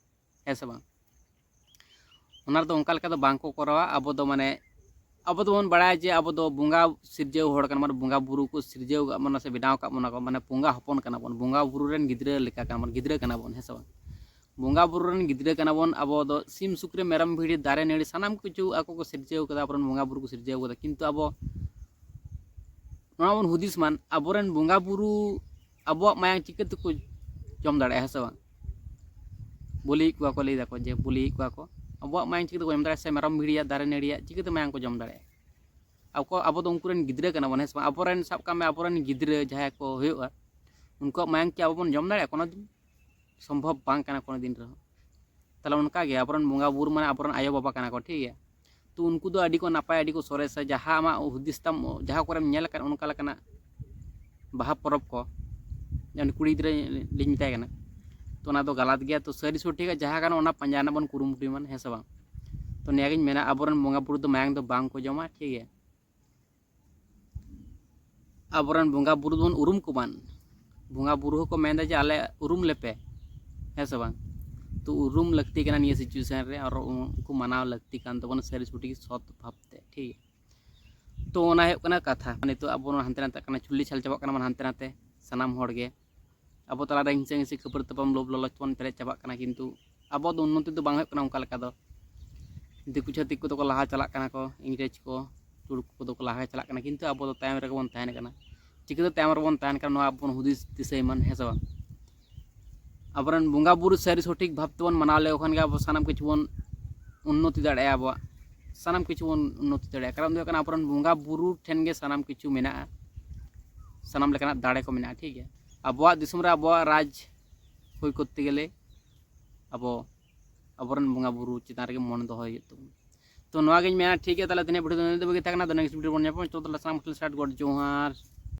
ᱦᱮᱸ ᱥᱮ ᱵᱟᱝ? ᱚᱱᱟ ᱨᱮᱫᱚ ᱚᱱᱠᱟ ᱞᱮᱠᱟ ᱫᱚ ᱵᱟᱝ ᱠᱚ ᱠᱚᱨᱟᱣᱟ᱾ ᱟᱵᱚ ᱫᱚ, ᱢᱟᱱᱮ, ᱟᱵᱚ ᱫᱚᱵᱚᱱ ᱵᱟᱲᱟᱭᱟ ᱡᱮ ᱟᱵᱚ ᱫᱚ ᱵᱚᱸᱜᱟ ᱥᱤᱨᱡᱟᱹᱣ ᱦᱚᱲ ᱠᱟᱱᱟ ᱵᱚᱱ, ᱵᱚᱸᱜᱟ ᱵᱩᱨᱩ ᱠᱚ ᱥᱤᱨᱡᱟᱹᱣ ᱟᱠᱟᱫ ᱵᱚᱱᱟ ᱥᱮ ᱵᱮᱱᱟᱣ ᱟᱠᱟᱫ ᱵᱚᱱᱟ ᱠᱚ, ᱢᱟᱱᱮ, ᱵᱚᱸᱜᱟ ᱦᱚᱯᱚᱱ ᱠᱟᱱᱟ ᱵᱚᱱ, ᱵᱚᱸᱜᱟ ᱵᱩᱨᱩ ᱨᱮᱱ ᱜᱤᱫᱽᱨᱟᱹ ᱞᱮᱠᱟ ᱠᱟᱱᱟ ᱵᱚᱱ, ᱜᱤᱫᱽᱨᱟᱹ ᱠᱟᱱᱟ ᱵᱚᱱ, ᱦᱮᱸ ᱥᱮ ᱵᱟᱝ? ᱵᱚᱸᱜᱟ ᱵᱩᱨᱩ ᱨᱮᱱ ᱜᱤᱫᱽᱨᱟᱹ ᱠᱟᱱᱟ ᱵᱚᱱ ᱟᱵᱚ ᱫᱚ᱾ ᱥᱤᱢ ᱥᱩᱠᱨᱤ ᱢᱮᱨᱚᱢ ᱵᱷᱤᱰᱤ ᱫᱟᱨᱮ ᱱᱟᱹᱲᱤ ᱥᱟᱱᱟᱢ ᱠᱤᱪᱷᱩ ᱟᱠᱚ ᱠᱚ ᱥᱤᱨᱡᱟᱹᱣ ᱠᱟᱫᱟ, ᱟᱵᱚᱨᱮᱱ ᱵᱚᱸᱜᱟ ᱵᱩᱨᱩ ᱠᱚ ᱥᱤᱨᱡᱟᱹᱣ ᱠᱟᱫᱟ, ᱠᱤᱱᱛᱩ ᱟᱵᱚ ᱱᱚᱣᱟ ᱵᱚᱱ ᱦᱩᱫᱤᱥ ᱢᱟᱱ, ᱟᱵᱚᱨᱮᱱ ᱵᱚᱸᱜᱟ ᱵᱩᱨᱩ ᱟᱵᱚᱣᱟᱜ ᱢᱟᱭᱟᱝ ᱪᱤᱠᱟᱹ ᱛᱮᱠᱚ ᱡᱚᱢ ᱫᱟᱲᱮᱭᱟᱜᱼᱟ, ᱦᱮᱸ ᱥᱮ ᱵᱟᱝ? ᱵᱚᱞᱤᱭᱮᱫ ᱠᱚᱣᱟ ᱠᱚ, ᱞᱟᱹᱭ ᱫᱟᱠᱚ ᱡᱮ ᱵᱚᱞᱤᱭᱮᱫ ᱠᱚᱣᱟ ᱠᱚ, ᱟᱵᱚᱣᱟᱜ ᱢᱟᱭᱟᱝ ᱪᱤᱠᱟᱹ ᱛᱮᱠᱚ ᱡᱚᱢ ᱫᱟᱲᱮᱭᱟᱜᱼᱟ? ᱥᱮ ᱢᱮᱨᱚᱢ ᱵᱷᱤᱲᱤᱭᱟᱜ, ᱫᱟᱨᱮ ᱱᱟᱹᱲᱤᱭᱟᱜ ᱪᱤᱠᱟᱹᱛᱮ ᱢᱟᱭᱟᱝ ᱠᱚ ᱡᱚᱢ ᱫᱟᱲᱮᱭᱟᱜᱼᱟ? ᱟᱠᱚ, ᱟᱵᱚ ᱫᱚ ᱩᱱᱠᱩ ᱨᱮᱱ ᱜᱤᱫᱽᱨᱟᱹ ᱠᱟᱱᱟ ᱵᱚᱱ, ᱦᱮᱸ ᱥᱮ ᱵᱟᱝ? ᱟᱵᱚᱨᱮᱱ, ᱥᱟᱵ ᱠᱟᱜ ᱢᱮ, ᱟᱵᱚᱨᱮᱱ ᱜᱤᱫᱽᱨᱟᱹ ᱡᱟᱦᱟᱸᱭ ᱠᱚ ᱦᱩᱭᱩᱜᱼᱟ, ᱩᱱᱠᱩᱣᱟᱜ ᱢᱟᱭᱟᱝ ᱠᱤ ᱟᱵᱚ ᱵᱚᱱ ᱡᱚᱢ ᱫᱟᱲᱮᱭᱟᱜᱼᱟ? ᱠᱳᱱᱳ ᱫᱤᱱ ᱥᱚᱢᱵᱷᱚᱵ ᱵᱟᱝ ᱠᱟᱱᱟ, ᱠᱳᱱᱳ ᱫᱤᱱ ᱨᱮᱦᱚᱸ᱾ ᱛᱟᱦᱞᱮ ᱚᱱᱠᱟ ᱜᱮ ᱟᱵᱚᱨᱮᱱ ᱵᱚᱸᱜᱟ ᱵᱩᱨᱩ ᱢᱟᱱᱮ ᱟᱵᱚᱨᱮᱱ ᱟᱭᱳ ᱵᱟᱵᱟ ᱠᱟᱱᱟ ᱠᱚ, ᱴᱷᱤᱠ ᱜᱮᱭᱟ? ᱛᱚ ᱩᱱᱠᱩ ᱫᱚ ᱟᱹᱰᱤ ᱠᱚ ᱱᱟᱯᱟᱭ, ᱟᱹᱰᱤ ᱠᱚ ᱥᱚᱨᱮᱥᱟ᱾ ᱡᱟᱦᱟᱸ ᱟᱢᱟᱜ ᱦᱩᱫᱤᱥ ᱛᱟᱢ, ᱡᱟᱦᱟᱸ ᱠᱚᱨᱮᱢ ᱧᱮᱞ ᱟᱠᱟᱫ ᱚᱱᱠᱟ ᱞᱮᱠᱟᱱᱟᱜ ᱵᱟᱦᱟ ᱯᱚᱨᱚᱵᱽ ᱠᱚ, ᱡᱮᱢᱚᱱ ᱠᱩᱲᱤ ᱜᱤᱫᱽᱨᱟᱹ ᱞᱤᱧ ᱢᱮᱛᱟᱭ ᱠᱟᱱᱟ, ᱛᱚ ᱚᱱᱟ ᱫᱚ ᱜᱟᱞᱟᱛ ᱜᱮᱭᱟ᱾ ᱛᱚ ᱥᱟᱹᱨᱤ ᱥᱚᱴᱷᱤᱠᱟᱜ ᱡᱟᱦᱟᱸ ᱠᱟᱱᱟ ᱚᱱᱟ ᱯᱟᱸᱡᱟ ᱨᱮᱱᱟᱜ ᱵᱚᱱ ᱠᱩᱨᱩᱢᱩᱴᱩᱭ ᱢᱟ, ᱦᱮᱸ ᱥᱮ ᱵᱟᱝ? ᱛᱚ ᱱᱤᱭᱟᱹᱜᱤᱧ ᱢᱮᱱᱟ, ᱟᱵᱚᱨᱮᱱ ᱵᱚᱸᱜᱟ ᱵᱩᱨᱩ ᱫᱚ ᱢᱟᱭᱟᱝ ᱫᱚ ᱵᱟᱝ ᱠᱚ ᱡᱚᱢᱟ, ᱴᱷᱤᱠ ᱜᱮᱭᱟ? ᱟᱵᱚᱨᱮᱱ ᱵᱚᱸᱜᱟ ᱵᱩᱨᱩ ᱫᱚᱵᱚᱱ ᱩᱨᱩᱢ ᱠᱚᱢᱟᱱ, ᱵᱚᱸᱜᱟ ᱵᱩᱨᱩ ᱦᱚᱸᱠᱚ ᱢᱮᱱᱫᱟ ᱡᱮ ᱟᱞᱮ ᱩᱨᱩᱢ ᱞᱮᱯᱮ, ᱦᱮᱸ ᱥᱮ ᱵᱟᱝ? ᱛᱚ ᱩᱨᱩᱢ ᱞᱟᱹᱠᱛᱤ ᱠᱟᱱᱟ ᱱᱤᱭᱟᱹ ᱥᱤᱪᱩᱭᱮᱥᱚᱱ ᱨᱮ, ᱟᱨ ᱩᱱᱠᱩ ᱢᱟᱱᱟᱣ ᱞᱟᱹᱠᱛᱤ ᱠᱟᱱ ᱛᱟᱵᱚᱱᱟ ᱥᱟᱹᱨᱤ ᱥᱚᱴᱷᱤᱠ ᱥᱚᱛ ᱵᱷᱟᱵᱽ ᱛᱮ, ᱴᱷᱤᱠ ᱜᱮᱭᱟ? ᱛᱚ ᱚᱱᱟ ᱦᱩᱭᱩᱜ ᱠᱟᱱᱟ ᱠᱟᱛᱷᱟ᱾ ᱱᱤᱛᱚᱜ ᱟᱵᱚ ᱱᱚᱣᱟ ᱦᱟᱱᱛᱮ ᱱᱟᱛᱮ ᱠᱟᱱᱟ, ᱪᱩᱞᱞᱤ ᱪᱷᱟᱞ ᱪᱟᱵᱟᱜ ᱠᱟᱱᱟ ᱵᱚᱱ ᱦᱟᱱᱛᱮ ᱱᱟᱛᱮ ᱥᱟᱱᱟᱢ ᱦᱚᱲ ᱜᱮ᱾ ᱟᱵᱚ ᱛᱟᱞᱟᱨᱮ ᱦᱤᱝᱥᱟᱹ ᱦᱤᱝᱥᱤ ᱠᱷᱟᱹᱯᱟᱹᱨᱤ ᱛᱟᱯᱟᱢ ᱞᱳᱵᱷ ᱞᱟᱞᱚᱪ ᱵᱚᱱ ᱯᱮᱨᱮᱡ ᱪᱟᱵᱟᱜ ᱠᱟᱱᱟ, ᱠᱤᱱᱛᱩ ᱟᱵᱚ ᱫᱚ ᱩᱱᱱᱚᱛᱤ ᱫᱚ ᱵᱟᱝ ᱦᱩᱭᱩᱜ ᱠᱟᱱᱟ ᱚᱱᱠᱟ ᱞᱮᱠᱟ ᱫᱚ᱾ ᱫᱤᱠᱩ ᱪᱷᱟᱹᱛᱤᱠ ᱠᱚᱫᱚ ᱠᱚ ᱞᱟᱦᱟ ᱪᱟᱞᱟᱜ ᱠᱟᱱᱟ ᱠᱚ, ᱤᱝᱨᱮᱡᱽ ᱠᱚ, ᱛᱩᱲᱩᱠ ᱠᱚᱫᱚ ᱠᱚ ᱞᱟᱦᱟ ᱪᱟᱞᱟᱜ ᱠᱟᱱᱟ, ᱠᱤᱱᱛᱩ ᱟᱵᱚ ᱫᱚ ᱛᱟᱭᱚᱢ ᱨᱮᱜᱮ ᱵᱚᱱ ᱛᱟᱦᱮᱱ ᱠᱟᱱᱟ᱾ ᱪᱤᱠᱟᱹᱛᱮ ᱛᱟᱭᱚᱢ ᱨᱮᱵᱚᱱ ᱛᱟᱦᱮᱱ ᱠᱟᱱᱟ, ᱱᱚᱣᱟ ᱟᱵᱚ ᱵᱚᱱ ᱦᱩᱫᱤᱥ ᱫᱤᱥᱟᱹᱭ ᱢᱟ, ᱦᱮᱸ ᱥᱮ ᱵᱟᱝ? ᱟᱵᱚᱨᱮᱱ ᱵᱚᱸᱜᱟ ᱵᱩᱨᱩ ᱥᱟᱹᱨᱤ ᱥᱚᱴᱷᱤᱠ ᱵᱷᱟᱵᱽ ᱛᱮᱵᱚᱱ ᱢᱟᱱᱟᱣ ᱞᱮᱠᱚ ᱠᱷᱟᱱ ᱜᱮ ᱟᱵᱚ ᱥᱟᱱᱟᱢ ᱠᱤᱪᱷᱩ ᱵᱚᱱ ᱩᱱᱱᱚᱛᱤ ᱫᱟᱲᱮᱭᱟᱜᱼᱟ, ᱟᱵᱚᱣᱟᱜ ᱥᱟᱱᱟᱢ ᱠᱤᱪᱷᱩ ᱵᱚᱱ ᱩᱱᱱᱚᱛᱤ ᱫᱟᱲᱮᱭᱟᱜᱼᱟ᱾ ᱠᱟᱨᱚᱱ ᱫᱚ ᱦᱩᱭᱩᱜ ᱠᱟᱱᱟ ᱟᱵᱚᱨᱮᱱ ᱵᱚᱸᱜᱟ ᱵᱩᱨᱩ ᱴᱷᱮᱱ ᱜᱮ ᱥᱟᱱᱟᱢ ᱠᱤᱪᱷᱩ ᱢᱮᱱᱟᱜᱼᱟ, ᱥᱟᱱᱟᱢ ᱞᱮᱠᱟᱱᱟᱜ ᱫᱟᱲᱮ ᱠᱚ ᱢᱮᱱᱟᱜᱼᱟ, ᱴᱷᱤᱠ ᱜᱮᱭᱟ? ᱟᱵᱚᱣᱟᱜ ᱫᱤᱥᱚᱢ ᱨᱮ ᱟᱵᱚᱣᱟᱜ ᱨᱟᱡᱽ ᱦᱩᱭ ᱠᱚᱨᱛᱮ ᱜᱮᱞᱮ ᱟᱵᱚ ᱟᱵᱚᱨᱮᱱ ᱵᱚᱸᱜᱟ ᱵᱩᱨᱩ ᱪᱮᱛᱟᱱ ᱨᱮᱜᱮ ᱢᱚᱱᱮ ᱫᱚᱦᱚᱭ ᱦᱩᱭᱩᱜ ᱛᱟᱵᱚᱱᱟ᱾ ᱛᱚ ᱱᱚᱣᱟ ᱜᱤᱧ ᱢᱮᱱᱟ, ᱴᱷᱤᱠ ᱜᱮᱭᱟ, ᱛᱟᱦᱚᱞᱮ ᱛᱮᱦᱮᱧᱟᱜ ᱵᱷᱤᱰᱤᱭᱳ ᱫᱚ ᱱᱤᱱᱟᱹᱜ ᱫᱷᱟᱹᱵᱤᱡ ᱜᱮ ᱛᱟᱦᱮᱸ ᱠᱟᱱᱟ᱾ ᱟᱫᱚ ᱱᱮᱠᱥᱴ ᱵᱷᱤᱰᱤᱭᱳ ᱵᱚᱱ ᱧᱟᱯᱟᱢᱟ᱾ ᱪᱚᱞᱚ ᱛᱟᱦᱚᱞᱮ ᱥᱟᱱᱟᱢ ᱠᱚᱴᱷᱮᱱ ᱥᱟᱴ ᱜᱚᱰ ᱡᱚᱦᱟᱨ᱾